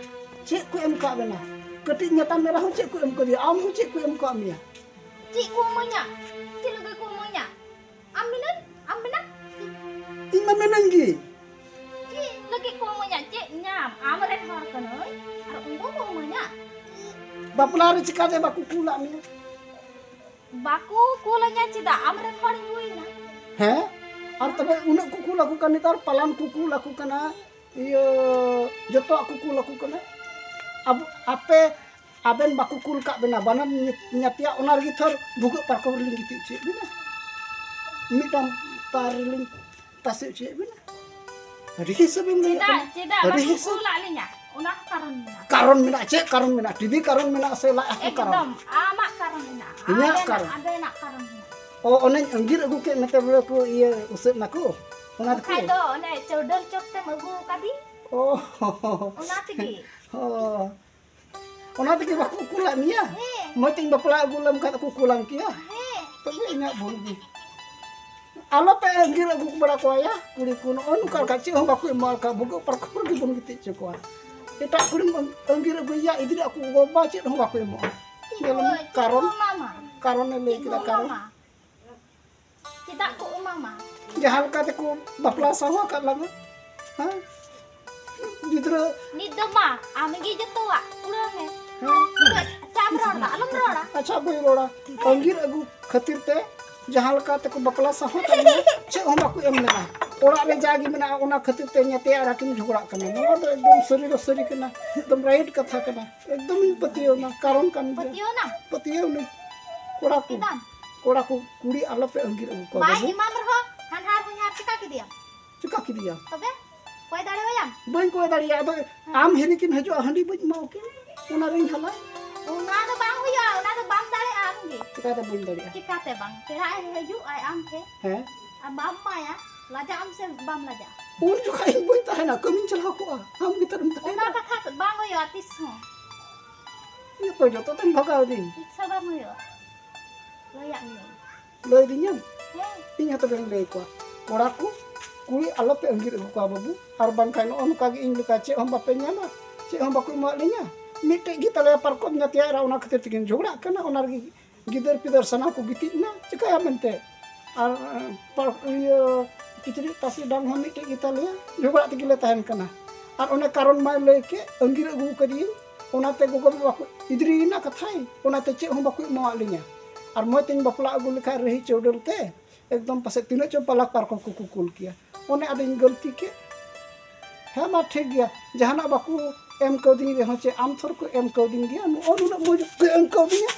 ᱪᱮᱫ ᱠᱚ ᱮᱢ ᱠᱟᱜ ᱵᱮᱱᱟ? ᱠᱟᱹᱴᱤᱡ ᱧᱟᱛᱟᱢ ᱮᱨᱟ ᱦᱚᱸ ᱪᱮᱫ ᱠᱚ ᱮᱢ ᱠᱟᱫᱮᱭᱟ? ᱟᱢ ᱦᱚᱸ ᱪᱮᱫ ᱠᱚ ᱮᱢ ᱠᱟᱜ ᱢᱮᱭᱟ? ᱪᱮᱫ ᱠᱚ ᱤᱢᱟᱹᱧᱟ? ᱪᱮᱫ ᱞᱟᱹᱜᱤᱫ ᱠᱚ ᱤᱢᱟᱹᱧᱟ? ᱟᱢ ᱢᱮᱱᱟᱢ? ᱟᱢ ᱢᱮᱱᱟᱢ? ᱤᱧ ᱢᱟ ᱢᱮᱱᱟᱹᱧ ᱜᱮ᱾ ᱪᱮᱫ ᱞᱟᱹᱜᱤᱫ ᱠᱚ ᱤᱢᱟᱹᱧᱟ? ᱪᱮᱫ ᱧᱟᱢ? ᱟᱢ ᱨᱮᱱ ᱦᱚᱲ ᱠᱟᱹᱱᱟᱹᱧ ᱟᱨ ᱩᱱᱠᱩ ᱠᱚ ᱤᱢᱟᱹᱧᱟ? ᱵᱟᱯᱞᱟ ᱨᱮ ᱪᱤᱠᱟᱛᱮ ᱵᱟᱠᱚ ᱠᱩᱞᱟᱜ ᱢᱮᱭᱟ? ᱵᱟᱠᱚ ᱠᱩᱞᱟᱹᱧᱟ ᱪᱮᱫᱟᱜ? ᱟᱢ ᱨᱮᱱ ᱦᱚᱲᱤᱧ ᱦᱩᱭᱱᱟ᱾ ᱦᱮᱸ? ᱟᱨ ᱛᱚᱵᱮ ᱩᱱᱟᱹᱜ ᱠᱚ ᱠᱩᱞ ᱟᱠᱚ ᱠᱟᱱᱟ, ᱱᱮᱛᱟᱨ ᱯᱟᱞᱟᱱ ᱠᱚ ᱠᱩᱞ ᱟᱠᱚ ᱠᱟᱱᱟ, ᱤᱭᱟᱹ, ᱡᱚᱛᱚᱣᱟᱜ ᱠᱚ ᱠᱩᱞ ᱟᱠᱚ ᱠᱟᱱᱟ᱾ ᱟᱵᱚ, ᱟᱯᱮ, ᱟᱵᱮᱱ ᱵᱟᱠᱚ ᱠᱩᱞ ᱠᱟᱜ ᱵᱮᱱᱟ, ᱵᱟᱱᱟᱨ ᱧᱟ-, ᱧᱟᱛᱭᱟ, ᱚᱱᱟ ᱨᱮᱜᱮ ᱛᱷᱚᱨ ᱵᱷᱩᱜᱟᱹᱜ ᱯᱟᱨᱠᱚᱢ ᱨᱮᱞᱤᱧ ᱜᱤᱛᱤᱡ ᱦᱚᱪᱚᱭᱮᱫ ᱵᱮᱱᱟ, ᱢᱤᱫᱴᱟᱝ ᱛᱟᱨ ᱨᱮᱞᱤᱧ ᱛᱟᱥᱮ ᱦᱚᱪᱚᱭᱮᱫ ᱵᱮᱱᱟ᱾ ᱟᱹᱰᱤ ᱦᱤᱥᱟᱹᱵ ᱮᱢ ᱞᱟᱹᱭᱮᱫ ᱪᱮᱫᱟᱜ, ᱠᱟᱱᱟ᱾ ᱪᱮᱫᱟᱜ ᱟᱹᱰᱤ ᱵᱟᱠᱚ ᱦᱤᱥᱟᱹᱵ᱾ ᱠᱩᱞᱟᱜ ᱞᱤᱧᱟ? ᱚᱱᱟ ᱦᱚᱸ ᱠᱟᱨᱚᱱ ᱢᱮᱱᱟᱜᱼᱟ᱾ ᱠᱟᱨᱚᱱ ᱢᱮᱱᱟᱜᱼᱟ᱾ ᱪᱮᱫ ᱠᱟᱨᱚᱱ ᱢᱮᱱᱟᱜᱼᱟ? ᱴᱤᱵᱷᱤ ᱠᱟᱨᱚᱱ ᱢᱮᱱᱟᱜᱼᱟ ᱥᱮ ᱞᱟᱡ ᱦᱟᱹᱥᱩ ᱠᱟᱨᱚᱱ? ᱮᱠᱫᱚᱢ, ᱟᱢᱟᱜ ᱠᱟᱨᱚᱱ ᱢᱮᱱᱟᱜᱼᱟ᱾ ᱤᱧᱟᱹᱜ ᱟᱵᱮᱱᱟᱜ, ᱠᱟᱨᱚᱱ᱾ ᱟᱵᱮᱱᱟᱜ ᱠᱟᱨᱚᱱ ᱢᱮᱱᱟᱜᱼᱟ᱾ ᱚ, ᱚᱱᱮᱧ ᱟᱸᱜᱤᱨ ᱟᱹᱜᱩ ᱠᱮᱫ ᱢᱮᱛᱮ ᱵᱚᱞᱮ ᱠᱚ ᱤᱭᱟᱹ ᱩᱥᱟᱹᱫ ᱱᱟᱠᱚ? ᱚᱱᱟ ᱛᱮᱠᱚ? ᱵᱟᱠᱷᱟᱡ ᱫᱚ ᱚᱱᱮ ᱪᱟᱹᱣᱰᱟᱹᱞ ᱪᱚᱠ ᱛᱮᱢ ᱟᱹᱜᱩ ᱟᱠᱟᱫᱤᱧ᱾ ᱚ᱾ ᱚᱱᱟ ᱛᱮᱜᱮ᱾ ᱚ᱾ ᱚᱱᱟ ᱛᱮᱜᱮ ᱵᱟᱠᱚ ᱠᱩᱞᱟᱜ ᱢᱮᱭᱟ? ᱦᱮᱸ᱾ ᱢᱚᱡᱽ ᱛᱮᱧ ᱵᱟᱯᱞᱟ ᱟᱹᱜᱩ ᱞᱮᱢ ᱠᱷᱟᱱ ᱫᱚᱠᱚ ᱠᱩᱞᱟᱢ ᱠᱮᱭᱟ? ᱦᱮᱸ᱾ ᱛᱚᱵᱮ ᱤᱧᱟᱹᱜ ᱵᱷᱩᱞ ᱜᱮ᱾ ᱟᱞᱚᱯᱮ ᱟᱸᱜᱤᱨ ᱟᱹᱜᱩ ᱵᱟᱲᱟ ᱠᱚᱣᱟ ᱭᱟ, ᱠᱩᱲᱤ ᱠᱚ᱾ ᱱᱚᱜᱼᱚ ᱱᱚᱝᱠᱟ ᱞᱮᱠᱟ ᱪᱮᱫ ᱦᱚᱸ ᱵᱟᱠᱚ ᱮᱢᱚᱜᱼᱟ, ᱵᱷᱩᱜᱟᱹᱜ ᱯᱟᱨᱠᱚᱢ ᱨᱮᱜᱮ ᱵᱚᱱ ᱜᱤᱛᱤᱡ ᱦᱚᱪᱚ ᱠᱚᱣᱟ᱾ ᱮᱴᱟᱜ ᱠᱩᱲᱤᱢ ᱟᱸᱜᱤᱨ ᱟᱹᱜᱩᱭᱮᱭᱟ, ᱤᱫᱤ ᱨᱮ ᱟᱠᱚ ᱜᱚ-ᱵᱟᱵᱟ ᱪᱮᱫ ᱦᱚᱸ ᱵᱟᱠᱚ ᱮᱢᱚᱜᱼᱟ᱾ ᱪᱮᱫ ᱧᱮᱞ ᱢᱮ, ᱦᱚᱸ, ᱪᱮᱫ ᱠᱟᱨᱚᱱ, ᱦᱚᱸ ᱵᱟᱢᱟ᱾ ᱠᱟᱨᱚᱱᱮ ᱞᱟᱹᱭ ᱪᱮᱫ ᱠᱮᱫᱟ, ᱦᱚᱸ ᱠᱟᱨᱚᱱ᱾ ᱵᱟᱢᱟ᱾ ᱪᱮᱫᱟᱜ ᱠᱚ ᱮᱢᱟᱢᱟ? ᱡᱟᱦᱟᱸ ᱞᱮᱠᱟ ᱛᱮᱠᱚ ᱵᱟᱯᱞᱟ ᱥᱟᱶ ᱟᱠᱟᱫ ᱞᱟᱝᱟ, ᱦᱮᱸ? ᱜᱤᱫᱽᱨᱟᱹ ᱱᱤᱛ ᱫᱚ ᱢᱟ, ᱟᱢᱜᱮ ᱡᱚᱛᱚᱣᱟᱜ ᱠᱩᱲᱟᱹᱣ ᱢᱮ᱾ ᱦᱮᱸ? ᱪᱮᱫ ᱮᱢ ᱨᱚᱲ ᱫᱟ? ᱟᱞᱚᱢ ᱨᱚᱲᱟ᱾ ᱟᱪᱪᱷᱟ, ᱵᱟᱹᱧ ᱨᱚᱲᱟ᱾ ᱟᱸᱜᱤᱨ ᱟᱹᱜᱩ ᱠᱷᱟᱹᱛᱤᱨ ᱛᱮ ᱡᱟᱦᱟᱸ ᱞᱮᱠᱟ ᱛᱮᱠᱚ ᱵᱟᱯᱞᱟ ᱥᱟᱶ ᱟᱠᱟᱫ ᱞᱤᱧᱟ, ᱪᱮᱫ ᱦᱚᱸ ᱵᱟᱠᱚ ᱮᱢ ᱞᱮᱱᱟ᱾ ᱚᱲᱟᱜ ᱨᱮ ᱡᱟᱜᱮ ᱢᱮᱱᱟᱜᱼᱟ, ᱚᱱᱟ ᱠᱷᱟᱹᱛᱤᱨ ᱛᱮ ᱧᱟᱛᱭᱟ ᱟᱨ ᱟᱹᱠᱤᱱ ᱡᱷᱚᱜᱽᱲᱟᱜ ᱠᱟᱱᱟ᱾ ᱱᱚᱣᱟ ᱫᱚ ᱮᱠᱫᱚᱢ ᱥᱟᱹᱨᱤ ᱫᱚ ᱥᱟᱹᱨᱤ ᱠᱟᱱᱟ, ᱮᱠᱫᱚᱢ ᱨᱟᱭᱤᱴ ᱠᱟᱛᱷᱟ ᱠᱟᱱᱟ᱾ ᱮᱠᱫᱚᱢᱤᱧ ᱯᱟᱹᱛᱭᱟᱹᱣ ᱮᱱᱟ, ᱠᱟᱨᱚᱱ ᱠᱟᱱ ᱜᱮᱭᱟ᱾ ᱯᱟᱹᱛᱭᱟᱹᱣ ᱮᱱᱟᱢ? ᱯᱟᱹᱛᱭᱟᱹᱣ ᱮᱱᱟᱹᱧ᱾ ᱪᱮᱫᱟᱢ? ᱠᱚᱲᱟ ᱠᱚ, ᱠᱚᱲᱟ ᱠᱚ, ᱠᱩᱲᱤ ᱟᱞᱚᱯᱮ ᱟᱸᱜᱤᱨ ᱟᱹᱜᱩ ᱠᱚᱣᱟ ᱵᱟᱭ ᱵᱟᱹᱵᱩ᱾ ᱮᱢᱟᱢ ᱨᱮᱦᱚᱸ ᱦᱟᱱᱦᱟᱨ ᱦᱚᱧᱦᱟᱨ ᱪᱤᱠᱟ ᱠᱮᱫᱮᱭᱟᱢ? ᱪᱤᱠᱟ ᱠᱮᱫᱮᱭᱟᱢ? ᱛᱚᱵᱮ ᱠᱚᱭ ᱫᱟᱲᱮᱣᱟᱭᱟᱢ? ᱵᱟᱹᱧ ᱠᱚᱭ ᱫᱟᱲᱮᱭᱟᱜᱼᱟ᱾ ᱟᱫᱚ ᱟᱢ ᱦᱤᱨᱤ ᱠᱤᱱ ᱦᱤᱡᱩᱜᱼᱟ, ᱦᱟᱺᱰᱤ ᱵᱟᱹᱧ ᱮᱢᱟ ᱠᱤᱱ, ᱚᱱᱟ ᱨᱤᱧ ᱦᱟᱞᱟ᱾ ᱚᱱᱟ ᱫᱚ ᱵᱟᱝ ᱦᱩᱭᱩᱜᱼᱟ, ᱚᱱᱟ ᱫᱚ ᱵᱟᱢ ᱫᱟᱲᱮᱭᱟᱜᱼᱟ ᱟᱢ ᱜᱮ᱾ ᱪᱤᱠᱟᱛᱮ ᱵᱟᱹᱧ ᱫᱟᱲᱮᱭᱟᱜᱼᱟ? ᱪᱤᱠᱟᱛᱮ ᱵᱟᱝ? ᱯᱮᱲᱟ ᱦᱤᱡᱩᱜ ᱟᱭ ᱟᱢ ᱴᱷᱮᱱ᱾ ᱦᱮᱸ᱾ ᱟᱨ ᱵᱟᱢ ᱮᱢᱟᱭᱟ, ᱞᱟᱡᱟᱜ ᱟᱢ ᱥᱮ ᱵᱟᱢ ᱞᱟᱡᱟᱜᱼᱟ? ᱩᱱ ᱡᱚᱠᱷᱟᱡ ᱤᱧ ᱵᱟᱹᱧ ᱛᱟᱦᱮᱱᱟ, ᱠᱟᱹᱢᱤᱧ ᱪᱟᱞᱟᱣ ᱠᱚᱜᱼᱟ᱾ ᱟᱢ ᱜᱮ ᱛᱟᱨᱮᱢ ᱛᱟᱦᱮᱱᱟ᱾ ᱚᱱᱟ ᱠᱟᱛᱷᱟ ᱵᱟᱝ ᱦᱩᱭᱩᱜᱼᱟ ᱛᱤᱥ ᱦᱚᱸ᱾ ᱡᱚᱛᱚ, ᱡᱚᱛᱚ ᱛᱮᱢ ᱵᱷᱟᱜᱟᱣ ᱫᱤᱧ᱾ ᱛᱤᱥ ᱦᱚᱸ ᱵᱟᱝ ᱦᱩᱭᱩᱜᱼᱟ᱾ ᱞᱟᱹᱭᱟᱜ ᱢᱤᱭᱟᱹᱧ᱾ ᱞᱟᱹᱭ ᱫᱤᱧᱟᱢ? ᱤᱧ ᱦᱚᱸ ᱛᱚᱵᱮᱧ ᱞᱟᱹᱭ ᱠᱚᱣᱟ, ᱠᱚᱲᱟ ᱠᱚ, ᱠᱩᱲᱤ ᱟᱞᱚᱯᱮ ᱟᱸᱜᱤᱨ ᱟᱹᱜᱩ ᱠᱚᱣᱟ ᱵᱟᱹᱵᱩ᱾ ᱟᱨ ᱵᱟᱝᱠᱷᱟᱱ ᱱᱚᱜᱼᱚ ᱱᱚᱝᱠᱟ ᱜᱮ ᱤᱧ ᱞᱮᱠᱟ ᱪᱮᱫ ᱦᱚᱸ ᱵᱟᱯᱮ ᱧᱟᱢᱟ, ᱪᱮᱫ ᱦᱚᱸ ᱵᱟᱠᱚ ᱮᱢᱟᱣᱟᱫ ᱞᱤᱧᱟ᱾ ᱢᱤᱫᱴᱮᱡ ᱜᱮ ᱛᱟᱞᱮᱭᱟ ᱯᱟᱨᱠᱚᱢ ᱧᱟᱛᱭᱟ ᱮᱨᱟ, ᱚᱱᱟ ᱠᱷᱟᱹᱛᱤᱨ ᱛᱮᱠᱤᱱ ᱡᱷᱚᱜᱽᱲᱟᱜ ᱠᱟᱱᱟ, ᱚᱱᱟ ᱨᱮᱜᱮ ᱜᱤᱫᱟᱹᱨ ᱯᱤᱫᱟᱹᱨ ᱥᱟᱱᱟᱢ ᱠᱚ ᱜᱤᱛᱤᱡ ᱮᱱᱟ, ᱪᱤᱠᱟᱹᱭᱟ ᱢᱮᱱᱛᱮ? ᱟᱨ ᱯᱟᱨ-, ᱤᱭᱟᱹ, ᱠᱤᱪᱨᱤᱡ ᱛᱟᱥᱮ ᱰᱟᱝ ᱦᱚᱸ ᱢᱤᱫᱴᱮᱡ ᱜᱮ ᱛᱟᱞᱮᱭᱟ, ᱡᱷᱚᱜᱽᱲᱟᱜ ᱛᱮᱜᱮ ᱞᱮ ᱛᱟᱦᱮᱱ ᱠᱟᱱᱟ᱾ ᱟᱨ ᱚᱱᱮ ᱠᱟᱨᱚᱱ ᱢᱟᱭ ᱞᱟᱹᱭ ᱠᱮᱫ, ᱟᱸᱜᱤᱨ ᱟᱹᱜᱩ ᱠᱟᱫᱮᱭᱟᱹᱧ, ᱚᱱᱟᱛᱮ ᱜᱚᱜᱚ ᱵᱟᱵᱟ ᱠᱚ ᱮᱫᱽᱨᱮᱭᱮᱱᱟ ᱠᱟᱛᱷᱟᱭ, ᱚᱱᱟᱛᱮ ᱪᱮᱫ ᱦᱚᱸ ᱵᱟᱠᱚ ᱮᱢᱟᱣᱟᱫ ᱞᱤᱧᱟ᱾ ᱟᱨ ᱢᱚᱡᱽ ᱛᱮᱧ ᱵᱟᱯᱞᱟ ᱟᱹᱜᱩ ᱞᱮᱠᱷᱟᱡ ᱨᱟᱹᱦᱤ ᱪᱟᱹᱣᱰᱟᱹᱞ ᱛᱮ ᱮᱠᱫᱚᱢ ᱯᱟᱥᱮᱡ ᱛᱤᱱᱟᱹᱜ ᱪᱚ ᱯᱟᱞᱟᱠ ᱯᱟᱨᱠᱚᱢ ᱠᱚᱠᱚ ᱠᱩᱞ ᱠᱮᱭᱟ᱾ ᱚᱱᱮ ᱟᱫᱚᱧ ᱜᱟᱹᱞᱛᱤ ᱠᱮᱫ᱾ ᱦᱮᱸ ᱢᱟ ᱴᱷᱤᱠ ᱜᱮᱭᱟ, ᱡᱟᱦᱟᱱᱟᱜ ᱵᱟᱠᱚ ᱮᱢ ᱠᱟᱣᱫᱤᱧ ᱨᱮᱦᱚᱸ ᱪᱮ ᱟᱢ ᱛᱷᱚᱨ ᱠᱚ ᱮᱢ ᱠᱟᱣᱫᱤᱧ ᱜᱮᱭᱟ, ᱱᱚᱜᱼᱚ ᱱᱩᱱᱟᱹᱜ ᱢᱚᱡᱽ ᱠᱚ ᱮᱢ ᱠᱟᱣᱫᱤᱧᱟ,